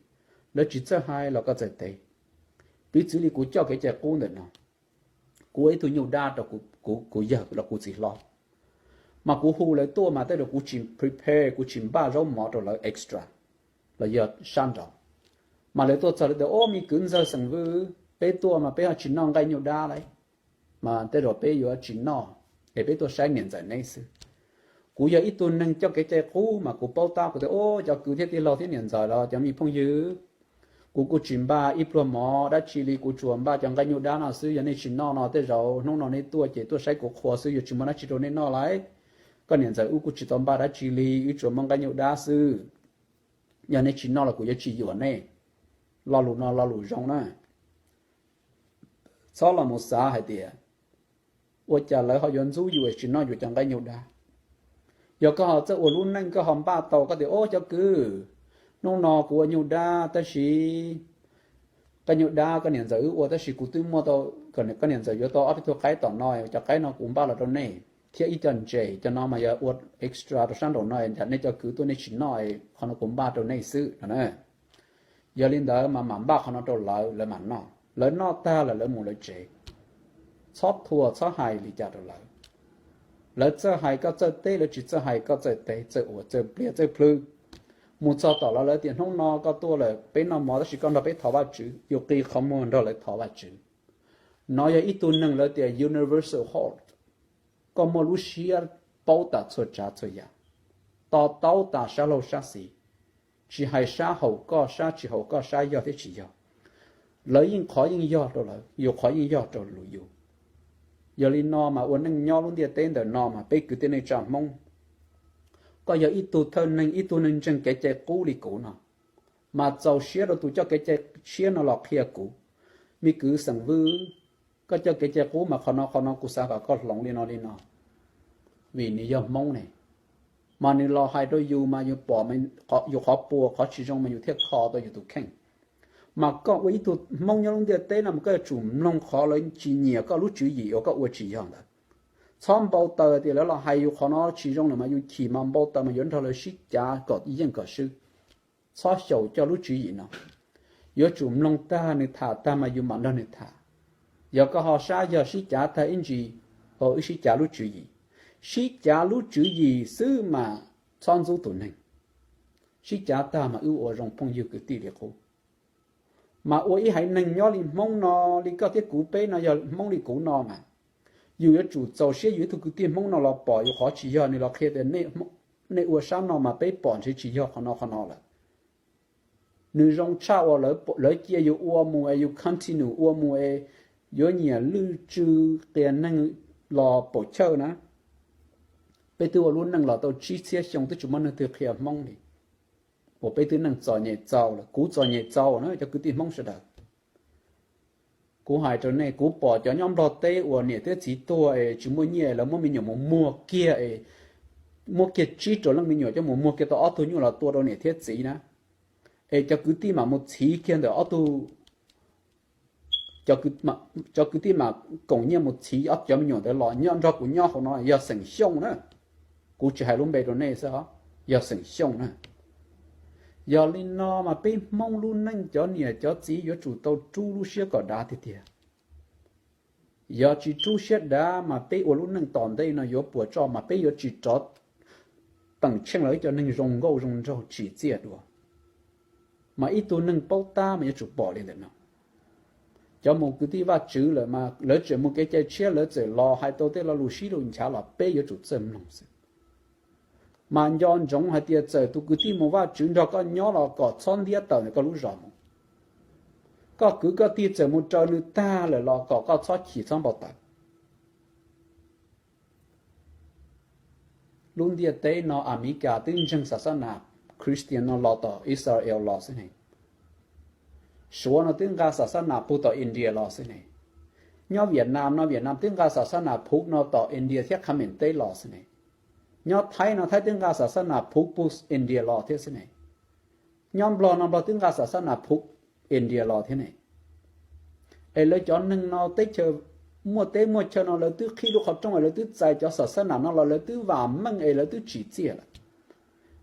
lawv tsis txawj hais los koj txawj teb. Piv txwv li kuv coj kev cai qub ntawm no, kuv ua ib tug nyuj dab rau kuv yawg los kuv txiv hlob, mas kuv hu lawv tuaj mas tej zaum kuv tsis prepare, kuv tsis npaj zaub mov rau lawv extra los yog sab nraud, mas lawv tuaj txog lawv tias, Ob, me kwv ntxawg xeem Vwj, peb tuaj mas peb ho tsis noj nqaij nyuj dab lauj, mas tej zaum peb yuav tsis noj, es peb tuaj saib niam ntxawm neb xwb. Kuv yog ib tug neeg coj kev cai qub mas kuv paub tab kuv tias, Ob, cov kwv thiab tij laug thiab niam ntxawm los cov me phooj ywg, kuv kuj tsis npaj ib pluag mov dab tsi li, kuv tsuas npaj cov nqaij nyuj dab no xwb. Yog nej tsis noj no tej zaum hnub no nej tuaj ces tuaj saib kuv qhua xwb, yuav tsis muaj dab tsi rau nej noj lauj. Koj niam ntxawm wb kuj tsis tau npaj dab tsi li, wb tsuas muaj nqaij nyuj dab xwb. Yog nej tsis noj los kuv yuav tsis yuam nej. Lo lus no lo lus zoo na. Txhob los mus xav hais tias ua cas lawv ho yuav ntxub yus es tsis noj yus cov nqaij nyuj dab. Yog koj ho txawj ua lub neej koj ho npaj tau koj tias, Ob, cov kwv, hnub no kuv ua nyuj dab tab sis nqaij nyuj dab koj niam ntxawm wb ua tab sis kuv twb muaj tau, koj niam ntxawm yuav tau ob peb tug qaib tom no, cov qaib no kuv npaj los rau nej thiab ib co ntses, cov no mas yog ua extra rau sab nraum no, nej cov kwv tuaj nej tsis noj, qhov no kuv npaj rau nej xwb no na. Yog li ntawd mas mam npaj qhov no rau lawv, lawv mam noj. Lawv noj tag lawm lawv mus lawv tsev. Txhob thuam txhob hais li cas rau lawv. Lawv txawj hais koj txawj teb, lawv tsis txawj hais koj txawj teb, txawj ua, txawj pliag txawj plhws. Mus txog tom lawv, lawv tias, Hnub no koj tuaj lawm, peb noj mov tab sis koj nrog peb thov Vajtswv. Yus qi qhov muag nrog lawv thov Vajtswv. No yog ib tug neeg lawv tias universal heart. Koj muaj lub siab paub tas txhua tsav txhua yam, to taub tas sab laug sab xis, tsis hais sab haum koj sab tsis haum koj, sab yog thiab tsis yog. Lawv yeej qhov yeej yog rau lawv, yus qhov yeej yog rau yus. Yog li no mas ua neej nyob lub ntiaj teb ntawm no mas peb kwv tij neej tsa Hmoob, koj yog ib tug thawj neeg, ib tug neeg ntseeg kev cai qub li kuv no, mas txaus siab rau tus coj kev cai tshiab no los qhia kuv, me kwv xeem Vwj, koj coj kev cai qub mas qhov no qhov no kuv xav kom koj hloov li no li no, vim nws yog Hmoob ne, mas nws los hais rau yus mas yus pom yus qhov puas qhov tsis zoo mas yus thiaj kho tau yus tus kheej. Mas koj ua ib tug Hmoob nyob lub ntiaj teb no mas koj yuav tsum mloog qhov lawv tsis nyiam koj lub tswv yim uas koj ua tsis yog ntawd. Txhob npau taws tias lawv los hais yus qhov no tsis zoo lawm mas yus chim mas npau taws mas yuav nrog lawv sib cav kom yeej kom swb. Txhob xyaum coj lub tswv yim no. Yuav tsum mloog tag nws tham tag mas yus mam nrog nws tham. Yog koj ho sab yog sib cav tag ib ntsis, ho wb sib cav lub tswv yim. Sib cav lub tswv yim xwb mas txhob ntxub tus neeg. Sib cav tag mas wb ua zoo phooj ywg kwv tij li qub. Mas ua ib haiv neeg nyob li Hmoob no, li koj thiab kuv peb no yog Hmoob li kuv no mas, yus yuav tsum txaus siab yus ib tug kwv tij Hmoob no los pom yus qhov tsis yog, nws los qhia tias nej ua sab no mas peb pom ntshe tsis yog qhov no qhov no lawm. Nws zoo tshaj uas lawv cia yus ua mus es yus continue ua mus es yuav nyiam lwj tsw qias neeg los paum chawj na. Peb twb ua lub neej los tau tsib txhiab xyoo twb tsis muaj neeg twg qhia Hmoob li. Uas peb twb neej txom nyem txaus lawm, kuv txom nyem txaus na cov kwv tij Hmoob sawv daws. Kuv hais rau nej, kuv pom cov nyob Nplog teb uas niam thiab txiv tuag es tsis muaj nyiaj, lawv muab me nyuam mus muag kiag es muab kiag tsib rau leej me nyuam coj mus muag kiag tau ob tug nyuj los tua rau niam thiab txiv na. Es cov kwv tij mam mus txhiv kiag ntawm ob tug, cov kwv tij mam koom nyiaj mus txhiv ob cov me nyuam ntawd los nyob nrog kuv nyob hauv no yog xeem Xyooj na. Kuv tsis hais lub npe rau nej xwb os, yog xeem Xyooj na. Yog li no mas peb Hmoob lub neej cov niam cov txiv yuav tsum tau rub lub siab kom dav tiag tiag. Yog tsis rub siab dav mas peb ua lub neej tom ntej no yuav puas tso mas peb yuav tsis rov teem tsheej los ib co neeg zoo nkauj zoo nraug tsim txiaj dua. Mas ib tug neeg paub tab mas yuav tsum pom li ntawm no. Cov mus kwv tij Vajtswv lawm mas lawv tseem mus kev cai tshiab, lawv txawm los hais tau tej lo lus sib lus nchav los peb yuav tsum txawj mloog xwb. Mas nco ntsoov hais tias txawm tus kwv tij mus Vajtswv nrog koj nyob los kom txhob ntiab tawm ntawm koj lub zos mus. Koj kwv koj tij txawm mus raws nws tag lawm los kom koj txhob chim txhob npau taws. Lub ntiaj teb no Amelikas twb ntseeg xav xab nas Christian no los tom Israel los xwb ne. Suav no twb nqa xav xab nas pug tom India los xwb ne. Nyob Vietnam no Vietnam twb nqa xav xab nas phuv no tom India thiab Khmer teb los xwb ne. Nyob Thaib no Thaib twb nqa xav xab nas phuv pug India los thiab xwb ne. Nyob Nplog no Nplog twb nqa xav xab nas phuv India los thiab ne. Es lawv cov neeg no teb chaws muaj teb muaj chaw no lawv twb qhib lub qhov rooj es lawv twb txais cov xav xab nas no los lawv twb vam meej es lawv twb tsim txiaj lawm.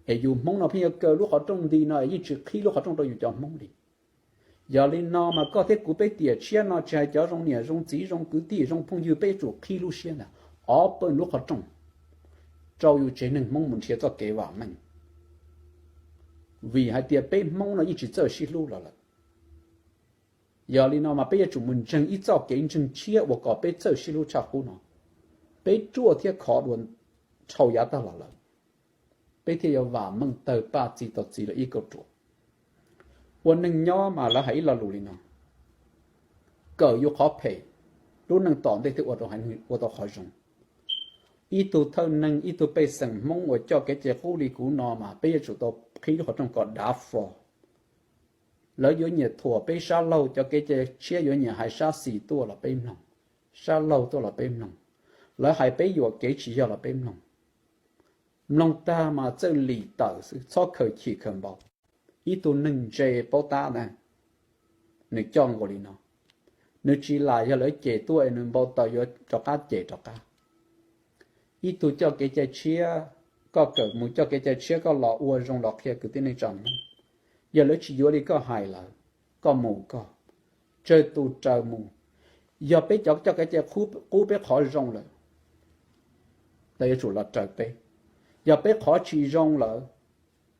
Es yus Hmoob no pheej yuav kaw lub qhov rooj nti no es yeej tsis qhib lub qhov rooj rau yus cov Hmoob li. Yog li no mas koj thiab kuv peb tiam tshiab no tsis hais cov zoo niam zoo txiv zoo kwv tij zoo phooj ywg peb yuav tsum qhib lub siab ntag, ob pawg lub qhov rooj rau yus tsev neeg Hmoob mus nrhiav txoj kev vam meej. Vim hais tias peb Hmoob no yeej tsis txawj sib hlub los lawm. Yog li no mas peb yuav tsum mus ntseeg ib txoj kev ntseeg tshiab uas kom peb txawj sib hlub tshaj qub no. Peb ruaj thiab khov dua dhau yav tag los lawm, peb thiaj yuav vam meej tawg paj txi tau txiv lawm ib kauj ruam. Ua neeg nyob mas lawv hais ib lo lus li no: kawm yus qhov phem, lub neej tom ntej thiaj ua tau qhov zoo. Ib tug thawj neeg, ib tug pej xeem Hmoob uas coj kev cai qub li kuv no mas peb yuav tsum tau qhib lub qhov rooj kom dav fo. Lawv yuav nyiam thuam peb sab laug, cov kev cai tshiab yuav nyiam hais sab xis tuaj los peb mloog, sab laug tuaj los peb mloog. Lawv hais peb yuam kev tsis yog los peb mloog. Mloog tag mas txawj lim tawm xwb, txhob khaws chim khaws npau. Ib tug neeg ntse paub tab na, nws coj nkaus li no. Nws tsis lam yog lawv cem tuaj es nws npau taws yuav rov qab cem rov qab. Ib tug coj kev cai tshiab, koj kawm mus coj kev cai tshiab koj los ua zoo los qhia kwv tij neej tsa Hmoob. Yog lawv tsis yuav li koj hais lawm, koj mus koj, tsawg tus raws mus. Yog peb cov coj kev cai qub peb qhov zoo lawm, lawv yuav tsum los raws peb. Yog peb qhov tsis zoo lawm,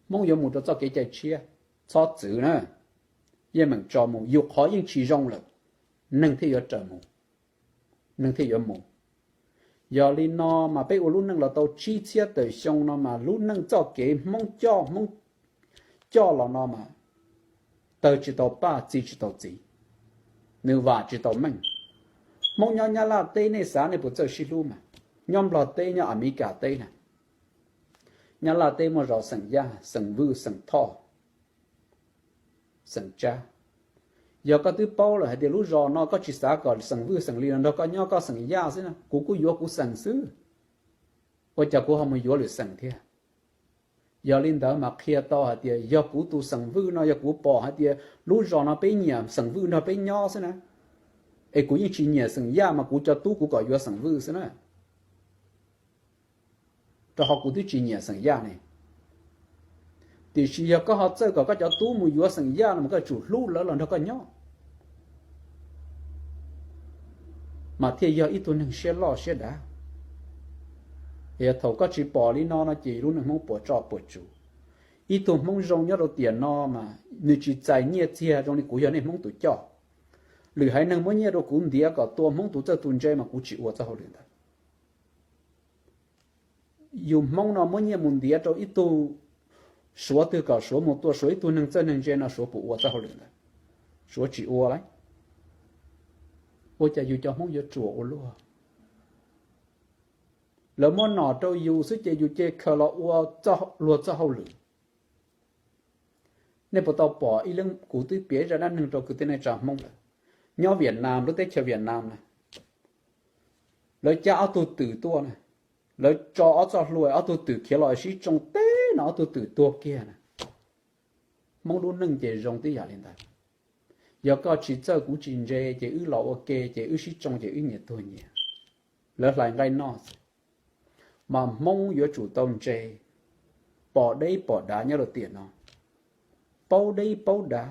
Hmoob yuav mus rau txoj kev cai tshiab, txhob txwv na. Yeej meem tso mus, yus qhov yeej tsis zoo lawm, neeg thiaj yuav raws mus, neeg thiaj yuav mus. Yog li no mas peb ua lub neej los tau tsib txhiab tawm xyoo no mas lub neej txoj kev Hmoob coj, Hmoob coj los no mas tawg tsis tau paj, txi tsis tau txiv, nws vam tsis tau meej. Hmoob nyob Nyab Laj teb nej xav nej puas txawj sib hlub mas? Nyob Nplog teb, nyob Amelikas teb na, Nyab Laj teb muaj zos xeem Yaj, xeem Vwj, xeem Thoj, xeem Tsab. Yog koj twb paub lawm hais tias lub zos no koj tsis xav kom xeem Vwj xeem Li los nrog koj nyob, koj xeem Yaj xwb na, kuv kuj yuav kuv xeem xwb, ua cas kuv ho mus yuav lwm xeem thiab? Yog li ntawd mas qhia tau hais tias yog kuv tus xeem Vwj no yog kuv pom hais tias lub zos no peb nyiam xeem Vwj nrog peb nyob xwb na, es kuv yeej tsis nyiam xeem Yaj mas kuv cov tub kuv kom yuav xeem Vwj xwb na, rau qhov kuv twb tsis nyiam xeem Yaj ne. Tiam sis yog koj ho txawj kom koj cov tub mus yuav xeem Yaj no mas koj tsum hlub lawv los nrog koj nyob, mas thiaj yog ib tug neeg siab loj siab dav. Yog thaum koj tsis pom li no no ces lub neej Hmoob puas tso puas tsuv. Ib tug Hmoob zoo nyob rau tiam no mas nws tsis txais nyiaj txiag zoo li kuv yog nej Hmoob tus coj. Lwm haiv neeg muab nyiaj rau kuv ntiav kom tua Hmoob tus txawj tus ntse mas kuv tsis ua txoj hauj lwm ntawd. Yus Hmoob no muab nyiaj mus ntiav rau ib tug Suav twg kom Suav mus tua Suav ib tug neeg txawj neeg ntse no Suav puas ua txoj hauj lwm ntawd? Suav tsis ua lauj. Ua cas yus cov Hmoob yuav ruam ua luaj? Lawv muab nom rau yus xwb ces yus cia li khaws los ua luag txoj hauj lwm. Nej puas tau pom ib leeg, kuv twb piav ib zaj dab neeg rau kwv tij neej tsa Hmoob lawm, nyob Vietnam, lub teb chaws Vietnam na, lawv cab ob tug twm tuaj na, lawv tso ob txoj hlua, ob tug twm khiav los sib tsoo teb no ob tug twm tuag kiag na. Hmoob lub neej ces zoo tib yam li ntawd. Yog koj tsis txawj kuv tsis ntse ces wb los ua ke ces wb sib tsoo ces wb nyias tuag nyias, lawv hlais nqaij noj xwb. Mas Hmoob yuav tsum tau ntse, pom deb pom dav nyob rau tiam no, paub deb paub dav,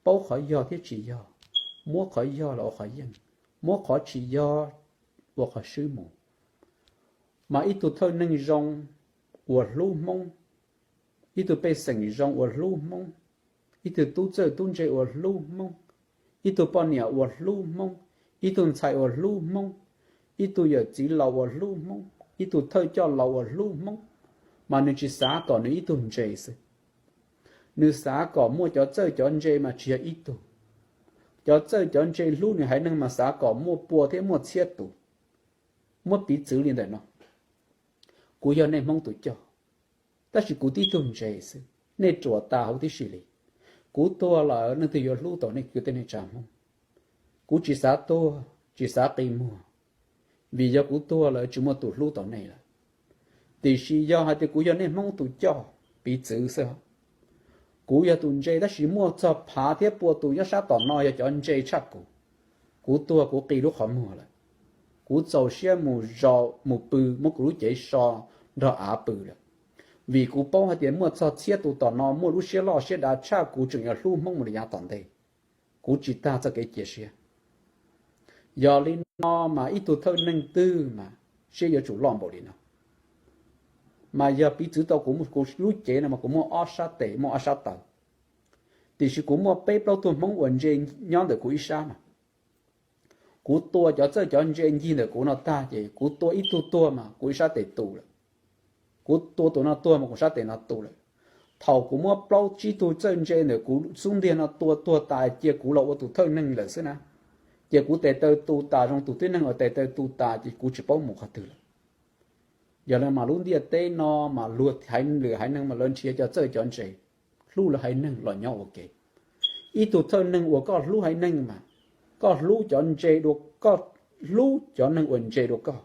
paub qhov yog thiab tsis yog, muab qhov yog los ua qhov yeej, muab qhov tsis yog ua qhov swb mus. Mas ib tug thawj neeg zoo uas hlub Hmoob, ib tug pej xeem zoo uas hlub Hmoob, ib tug tub txawj tub ntse uas hlub Hmoob, ib tug poj niam uas hlub Hmoob, ib tug ntxhais uas hlub Hmoob, ib tug yawm txiv laus uas hlub Hmoob, ib tug thawj coj laus uas hlub Hmoob, mas nws tsis xav kom nws ib tug ntse xwb. Nws xav kom muaj cov txawj cov ntse mas tsis yog ib tug. Cov txawj cov ntse hlub nws haiv neeg mas xav kom muaj pua thiab muaj txhiab tus. Muab piv txwv li ntawm no, kuv yog nej Hmoob tus coj, tab sis kuv tib tug ntse xwb, nej ruam tas huv tib si li. Kuv tuag lawm leej twg yuav hlub tau nej kwv tij neej tsa Hmoob? Kuv tsis xav tuag, tsis xav qi muag, vim yog kuv tuag lawm tsis muaj tus hlub tau nej lawm. Tiam sis yog hais tias kuv yog nej Hmoob tus coj, piv txwv xwb, kuv yog tus ntse tab sis muaj txog phav thiab pua tus nyob sab tom no yog cov ntse tshaj kuv, kuv tuag kuv qi lub qhov muag lawm. Kuv txaus siab mus zov mus pw, muab kuv lub cev so nrog av pw lawm, vim kuv paub hais tias muaj txog txhiab tus tom no muaj lub siab loj siab dav tshaj kuv tseem yuav hlub Hmoob mus li yav tom ntej. Kuv tsis tag txoj kev cia siab. Yog li no mas ib tug thawj neeg twg mas siab yuav tsum loj npaum li no. Mas yog piv txwv tau kuv, kuv lub cev no mas kuv muaj ob sab tes muaj ob sab taw, tiam sis kuv muaj peb plaub tug Hmoob uas ntse nyob ntawm kuv ib sab no. Kuv tua cov txawj cov ntse ncig ntawm kuv no tag ces kuv tua ib tug tuag mas kuv ib sab tes tu lawm. Kuv tua tus no tuag mas kuv sab tes no tu lawm. Thaum kuv muab plaub tsib tug txawj ntse ntawm kuv xub ntiag no tua tuag tas cia kuv los ua tus thawj neeg lawm xwb na, ces kuv tes taw tu tas zoo tus tib neeg uas tes taw tu tas ces kuv tsis paub mus qhov twg lawm. Yog li mas lub ntiaj teb no mas luag haiv, lwm haiv neeg mas lawv nrhiav cov txawj cov ntse, hlub lawv haiv neeg los nyob ua ke. Ib tug thawj neeg uas koj hlub haiv neeg mas koj hlub cov ntse dua, koj hlub cov neeg uas ntse dua koj,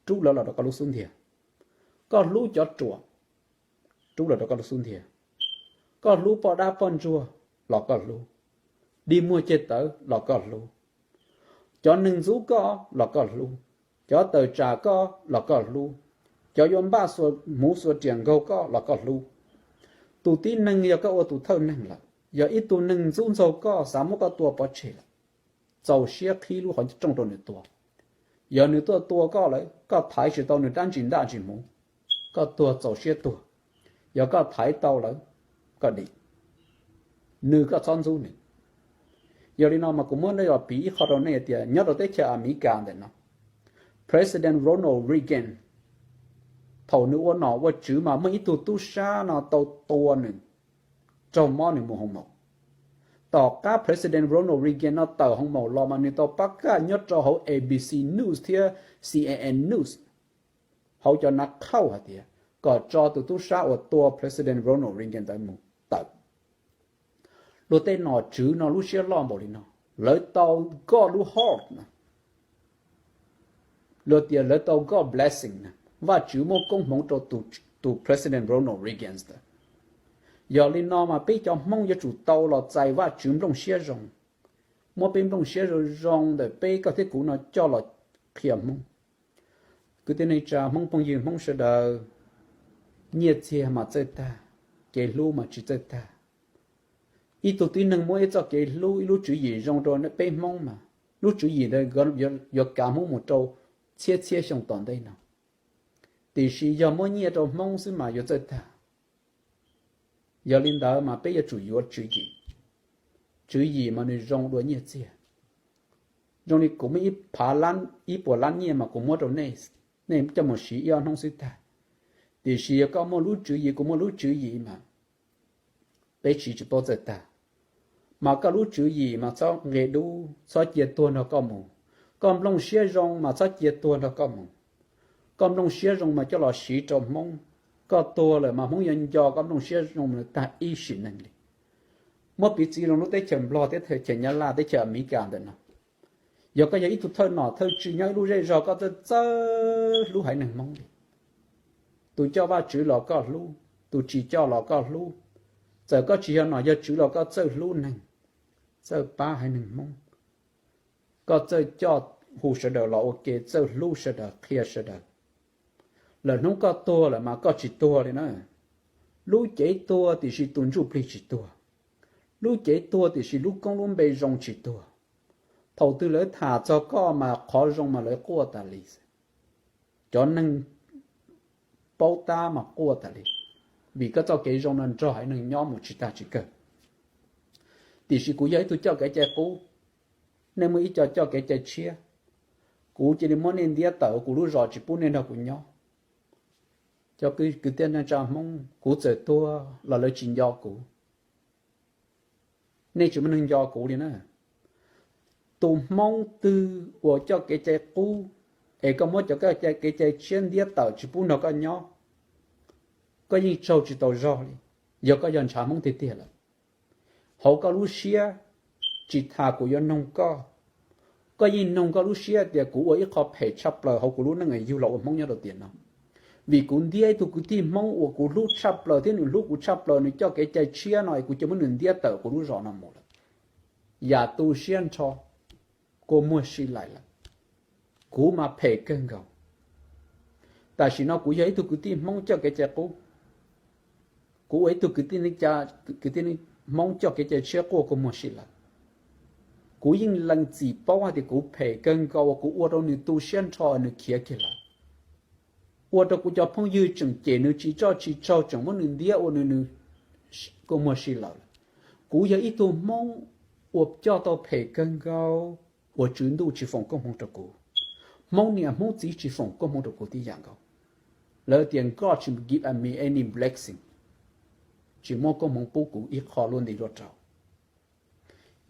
rub lawv los rau koj lub xub ntiag. Koj hlub cov ruam, rub los rau koj lub xub ntiag. Koj hlub poj dab poj ntsuag los koj hlub, dig muag ceg tawv los koj hlub, cov neeg ntxub koj los koj hlub, cov tawm tsam koj los koj hlub, cov yuav npaj xuas hmuv xuas riam nkaug koj los koj hlub. Tus tib neeg yog koj ua tus thawj neeg lawm, yog ib tug neeg ntxub ntxaug koj xav muab koj tua pov tseg lawm, txaus siab qhib lub qhov rooj rau nws tua. Yog nws tuaj tua koj lawm, koj thaiv tsis tau nws rab ntsis ntaj ntsis hmuv, koj tuag txaus siab tuag. Yog koj thaiv tau lawm, koj dim, nws koj txhob ntxub nws. Yog li no mas kuv muab nej los piv ib qho rau nej tias nyob rau teb chaws Amelikas ntawm no, President Ronald Reagan, thaum nws ua nom ua tswv mas muaj ib tug tub sab no tau tua nws, raug mob nws mus hoo maum. Tom qab President Ronald Reagan no tawm hoo maum los mas nws tau pab kaj nyob rau hauv A B C News thiab C N N News hauv cov nav qhauj hais tias kom tso tus tub sab uas tua President Ronald Reagan ntawd mus tawm. Luag tej nom tswv no lub siab loj npaum li no, lawv tau nkoj lub heart na, luag tias lawv tau God blessing na, Vajtswv muab koob hmoov rau tus President Ronald Reagan ntawd. Yog li no mas peb cov Hmoob yuav tsum tau los txais Vajtswv nplooj siab zoo, muab peb nplooj siab zoo zoo ntawm peb koj thiab kuv no coj los qhia Hmoob. Kwv tij neej tsa Hmoob phooj ywg Hmoob sawv daws, nyiaj txiag mas txawj tag, kev hlub mas tsis txawj tag. Ib tug tib neeg muab ib txoj kev hlub, ib lub tswv yim zoo rau peb Hmoob mas lub tswv yim ntawd yuav kav Hmoob mus rau txhiab txhiab xyoo tom ntej no. Tiam sis yog muab nyiaj rau Hmoob xwb mas yuav txawj tag. Yog li ntawd mas peb yuav tsum yuav tswv yim. Tswv yim mas nws zoo dua nyiaj txiag. Zoo li kuv muaj ib phav, ib puas lab nyiaj mas kuv muab rau nej, nej coj mus siv ib ob hnub xwb tag. Tiam sis yog koj muaj lub tswv yim, kuv muaj lub tswv yim mas peb siv tsis paub txawj tag. Mas koj lub tswv yim mas txhob nqe dub, txhob cia tuag nrog koj mus. Koj nplooj siab zoo mas txhob cia tuag nrog koj mus. Koj nplooj siab zoo mas coj los siv rau Hmoob. Koj tuag lawm mas Hmoob yuav nco koj nplooj siab zoo mus tag ib sim neej li. Muab piv txwv rau lub teb chaws Nplog, teb chaws Nyab Laj, teb chaws Amelikas ntawm no. Yog koj yog ib tug thawj nom thawj tswv nyob ib lub zej zog, koj txawj txawj hlub haiv neeg Hmoob li. Tus coj Vajtswv los koj hlub, tus tsis coj los koj hlub. Txawm koj tsis yog nom yog tswv los koj txawj hlub neeg, txawj pab haiv neeg Hmoob. Koj txawj coj hu sawv daws los ua ke, txawj hlub sawv daws, qhia sawv daws. Lawm hnub koj tuag lawm mas koj tsis tuag li na. Lub cev tuag tiam sis tus ntsuj plig tsis tuag. Lub cev tuag tiam sis lub koob lub npe zoo tsis tuag. Thaum twg lawv tham txog koj mas qhov zoo mas lawv quaj tas li. Cov neeg paub tab mas quaj tas li, vim koj txoj kev zoo no nrog haiv neeg nyob mus tsis tag tsis kawg. Tiam sis kuv yog ib tug coj kev cai qub, nej muaj ib co coj kev cai tshiab. Kuv cia li muab nej ntiab tawm kuv lub zos, tsis pub nej nrog kuv nyob. Cov kwv tij neej tsa Hmoob, kuv txawm tuag los lawv tsis nco kuv. Nej tsis muaj neeg nco kuv li na. Tus Hmoob twg uas coj kev cai qub, es koj muab cov kev cai tshiab ntiab tawm tsis pub nrog koj nyob, koj yeej tsaug tsis tau zog li. Yog koj yog ntshav Hmoob tiag tiag lawm, hauv koj lub siab, tsis tas kuv yuav noog koj, koj yeej noog koj lub siab tias kuv ua ib qho phem tshaj plaws hauv kuv lub neej es yug los ua Hmoob nyob rau tiam no. Vim kuv ntiab ib tug kwv tij Hmoob uas kuv hlub tshaj plaws thiab nws hlub kuv tshaj plaws, nws coj kev cai tshiab no es kuv cia muab nws ntiab tawm kuv lub zos no mus lawm. Yam tu siab nrho, kua muag si laim lawm. Kuv mas phem kawg nkaus. Tam sim no kuv yog ib tug kwv tij Hmoob coj kev cai qub, kuv ua ib tug kwv tij Hmoob coj kev cai tshiab quaj kua muag si lawm. Kuv yeej lees txim paub hais tias kuv phem kawg nkaus uas kuv ua rau nws tu siab nrho nws khiav kiag lawm. Ua rau kuv cov phooj ywg tseem cem nws tsis tso tsis tsaug, tseem muab nws ntiab ua nws kua muag si lawm. Kuv yog ib tug Hmoob uas coj tau phem kawg nkaus, uas Tswv Ntuj tsis foom koob hmoov rau kuv. Hmoob niam Hmoob txiv tsis foom koob hmoov rau kuv tib yam nkaus. Lawv tias God should give me any blessing, tsis muaj koob hmoov pub kuv ib qho luaj nti luaj rau.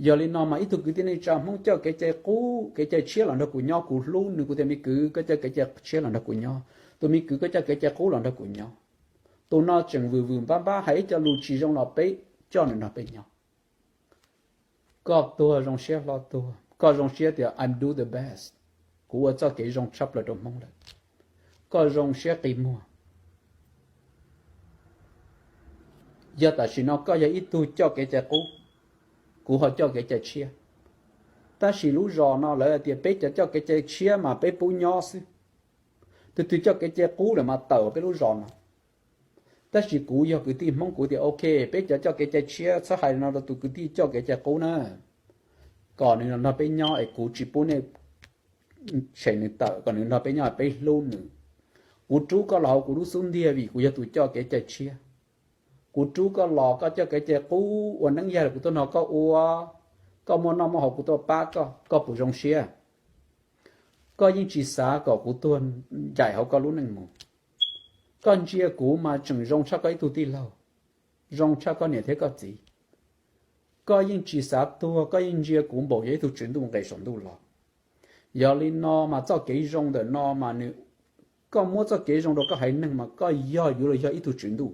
Yog li no mas ib tug kwv tij neej tsa Hmoob coj kev cai qub kev cai tshiab los nrog kuv nyob, kuv hlub nws, kuv tias me kwv koj coj kev cai tshiab los nrog kuv nyob, tus me kwv koj coj kev cai qub los nrog kuv nyob. Tus no tseem vwm vwm npab npab hais ib co lus tsis zoo los peb coj nws nrog peb nyob. Koj tuag zoo siab hlo tuag, koj zoo siab tias I do the best, kuv ua txoj kev zoo tshaj plaws rau Hmoob lawm, koj zoo siab qi muag. Yog tam sim no koj yog ib tug coj kev cai qub, kuv ho coj kev cai tshiab, tab sis lub zos no lawv hais tias peb cov coj kev cai tshiab mas peb pub nyob xwb, tus twg coj kev cai qub lawm mas tawm peb lub zos no. Tab sis kuv yog kwv tij Hmoob, kuv tias ok, peb cov coj kev cai tshiab txhob hais no rau tus kwv tij coj kev cai qub na, kom nws los nrog peb nyob es kuv tsis pub nej tshem nws tawm, kom nws nrog peb nyob, peb hlub nws. Kuv rub koj los hauv kuv lub xub ntiag vim kuv yog tus coj kev cai tshiab. Kuv rub koj los, koj coj kev cai qub ua neeb yag, kuv tuaj nrog koj ua, koj muaj noj muaj haus kuv tuaj pab koj, koj puas zoo siab? Koj yeej tsis xav kom kuv tuag ncaim hauv koj lub neej mus. Koj ntsia kuv mas tseem zoo tshaj koj ib tug tij laug, zoo tshaj koj niam thiab koj txiv. Koj yeej tsis xav tuag, koj yeej ntsia kuv npaum yog ib tug tswv ntuj nqes saum ntuj los. Yog li no mas txoj kev zoo ntawm no mas nws, koj muab txoj kev zoo rau koj haiv neeg mas koj yog yuav los yog ib tug tswv ntuj.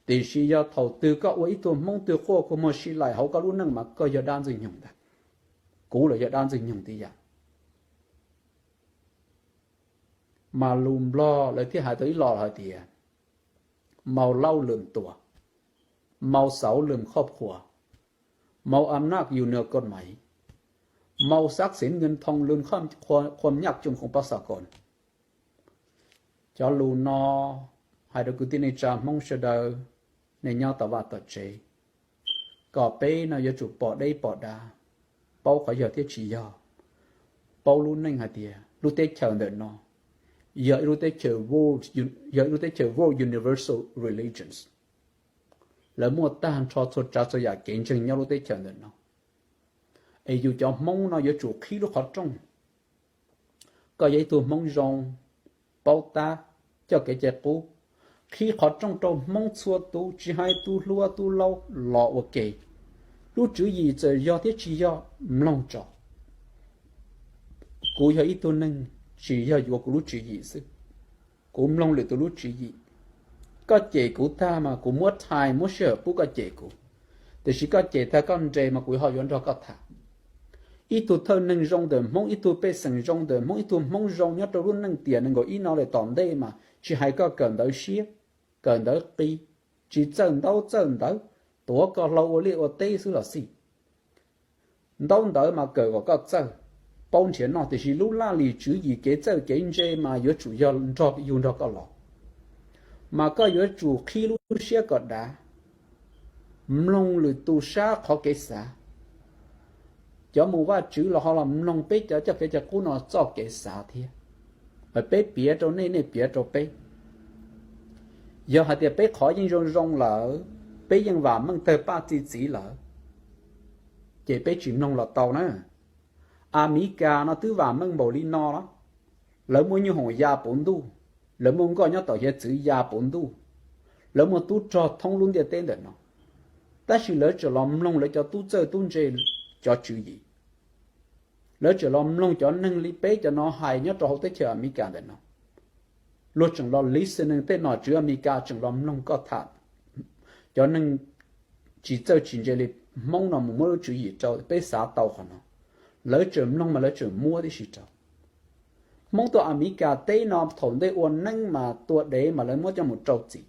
Tiam sis yog thaum twg koj ua ib tug Hmoob twg quaj kua muag sib laim hauv koj lub neej mas koj yog dab ntxwg nyoog ntag. Kuv los yog dab ntxwg nyoog tib yam. Mas lus Nplog lawv thiaj hais tau ib lo hais tias, màu lau lượm tuổi, màu xấu lượm kho khuas, màu âm nặc dù nửa cột mảy, màu sắc xỉn ngân thông luôn khuam nhắc chung không bao giờ còn. Cov lus no hais rau kwv tij neej tsa Hmoob sawv daws, nej nyob tom vaj tom tsev, kom peb no yuav tsum pom deb pom dav, paub qhov yog thiab tsis yog, paub lub neej hais tias lub teb chaws ntawm no yog ib lub teb chaws world, yog ib lub teb chaws world universal religions. Lawv muaj tag nrho txhua tsav txhua yam kev ntseeg nyob lub teb chaws ntawm no. Es yus cov Hmoob no yuav tsum qhib lub qhov rooj. Koj yog ib tug Hmoob zoo, paub tab, coj kev cai qub, qhib qhov rooj rau Hmoob txhua tus, tsis hais tus hluas tus laus los ua ke. Lub tswv yim txawm yog thiab tsis yog, mloog tso. Kuv yog ib tug neeg tsis yog yuav kuv lub tswv yim xwb, kuv mloog lwm tus lub tswv yim. Koj cem kuv tag mas kuv muab time muab sij hawm pub koj cem kuv, tiam sis koj cem tag koj nres mas kuv ho yuav nrog koj tham. Ib tug thawj neeg zoo ntawm Hmoob, ib tug pej xeem zoo ntawm Hmoob, ib tug Hmoob zoo nyob rau lub neej tiam nees nkaum ib no lawm tom ntej mas tsis hais koj kawm ntawv siab, kawm ntawv qis, tsis txawj ntaub txawj ntawv, tuav ko hlau ua liaj ua teb xwb los xij. Ntaub ntawv mas kawm kom koj txawj, paub nrhiav noj, tiam sis lub laj lim tswv yim kev txawj kev ntse mas yuav tsum yog nrog yug nrog koj los. Mas koj yuav tsum qhib lub siab kom dav, mloog lwm tus sab qhov kev xav. Cov mus Vajtswv los ho los mloog peb cov coj kev cai qub no txoj kev xav thiab. Peb piav rau nej, nej piav rau peb. Yog hais tias peb qhov yeej zoo zoo lawm, peb yeej vam meej tawg paj txi txiv lawm, ces peb tsis mloog los tau na. Amelikas no twb vam meej npaum li no los, lawv muaj nyuj hoom ya puv ntuj, lawv muaj nkoj nyob tom hiav txwv ya puv ntuj, lawv muaj tub rog thoob lub ntiaj teb ntawm no, tab sis lawv tseem los mloog lawv cov tub txawj tub ntse cov tswv yim. Lawv tseem los mloog cov neeg li peb cov no hais nyob rau hauv teb chaws Amelikas ntawm no. Luag tseem los listening tej nom tswv Amelikas tseem los mloog koj tham. Cov neeg tsis txawj tsis ntse li Hmoob no mus muab lub tswv yim rau peb xav tau qhov no. Lawv tseem mloog mas lawv tseem muab tib si rau. Hmoob tuaj Amelikas teb no thaum ntej ua neeb mas tua dev mas lawv muab coj mus rau txim.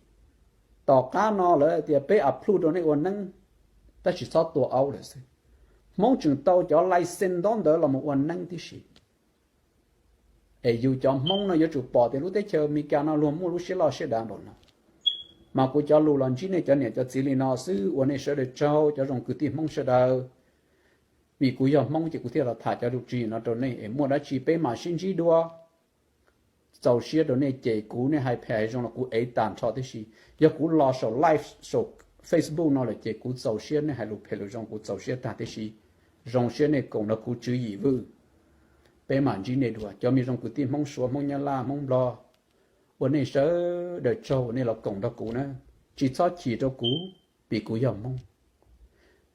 Tom qab no lawv tias peb approve rau nej ua neeb, tab sis txhob tua aub lawm xwb. Hmoob tseem tau cov license ntaub ntawv los mus ua neeb tib si. Es yus cov Hmoob no yuav tsum pom tias lub teb chaws Amelikas no luag muaj lub siab loj siab dav npaum no. Mas kuv cov lus los ntsib nej cov niam cov txiv li no xwb, ua nej sawv daws tsaug cov zoo kwv tij Hmoob sawv daws. Vim kuv yog Hmoob ces kuv thiaj los tham cov lus tswv yim no rau nej, es muaj dab tsi peb mam sib ntsib dua. Txaus siab rau nej cem kuv, nej hais phem hais zoo los kuv ev tag nrho tib si. Yog kuv los saum live saum Facebook no lawm ces kuv txaus siab nej hais lus phem lus zoo kuv txaus siab tag tib si. Zoo siab nej koom nrog kuv tswv yim vwj. Peb mam ntsib nej dua cov me zoo kwv tij Hmoob Suav, Hmoob Nyab Laj, Hmoob Nplog. Ua nej sawv daws tsaug uas nej los koom nrog kuv na. Tsis txhob chim rau kuv, vim kuv yog Hmoob.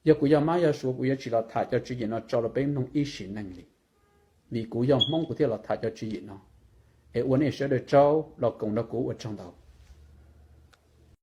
Yog kuv yog Mab yog Suav kuv yuav tsis los tham cov tswv yim no tso rau peb mloog ib sim neej li. Vim kuv yog Hmoob kuv thiaj los tham cov tswv yim no. Es ua nej sawv daws tsaug los koom nrog kuv, ua tsaug ntau.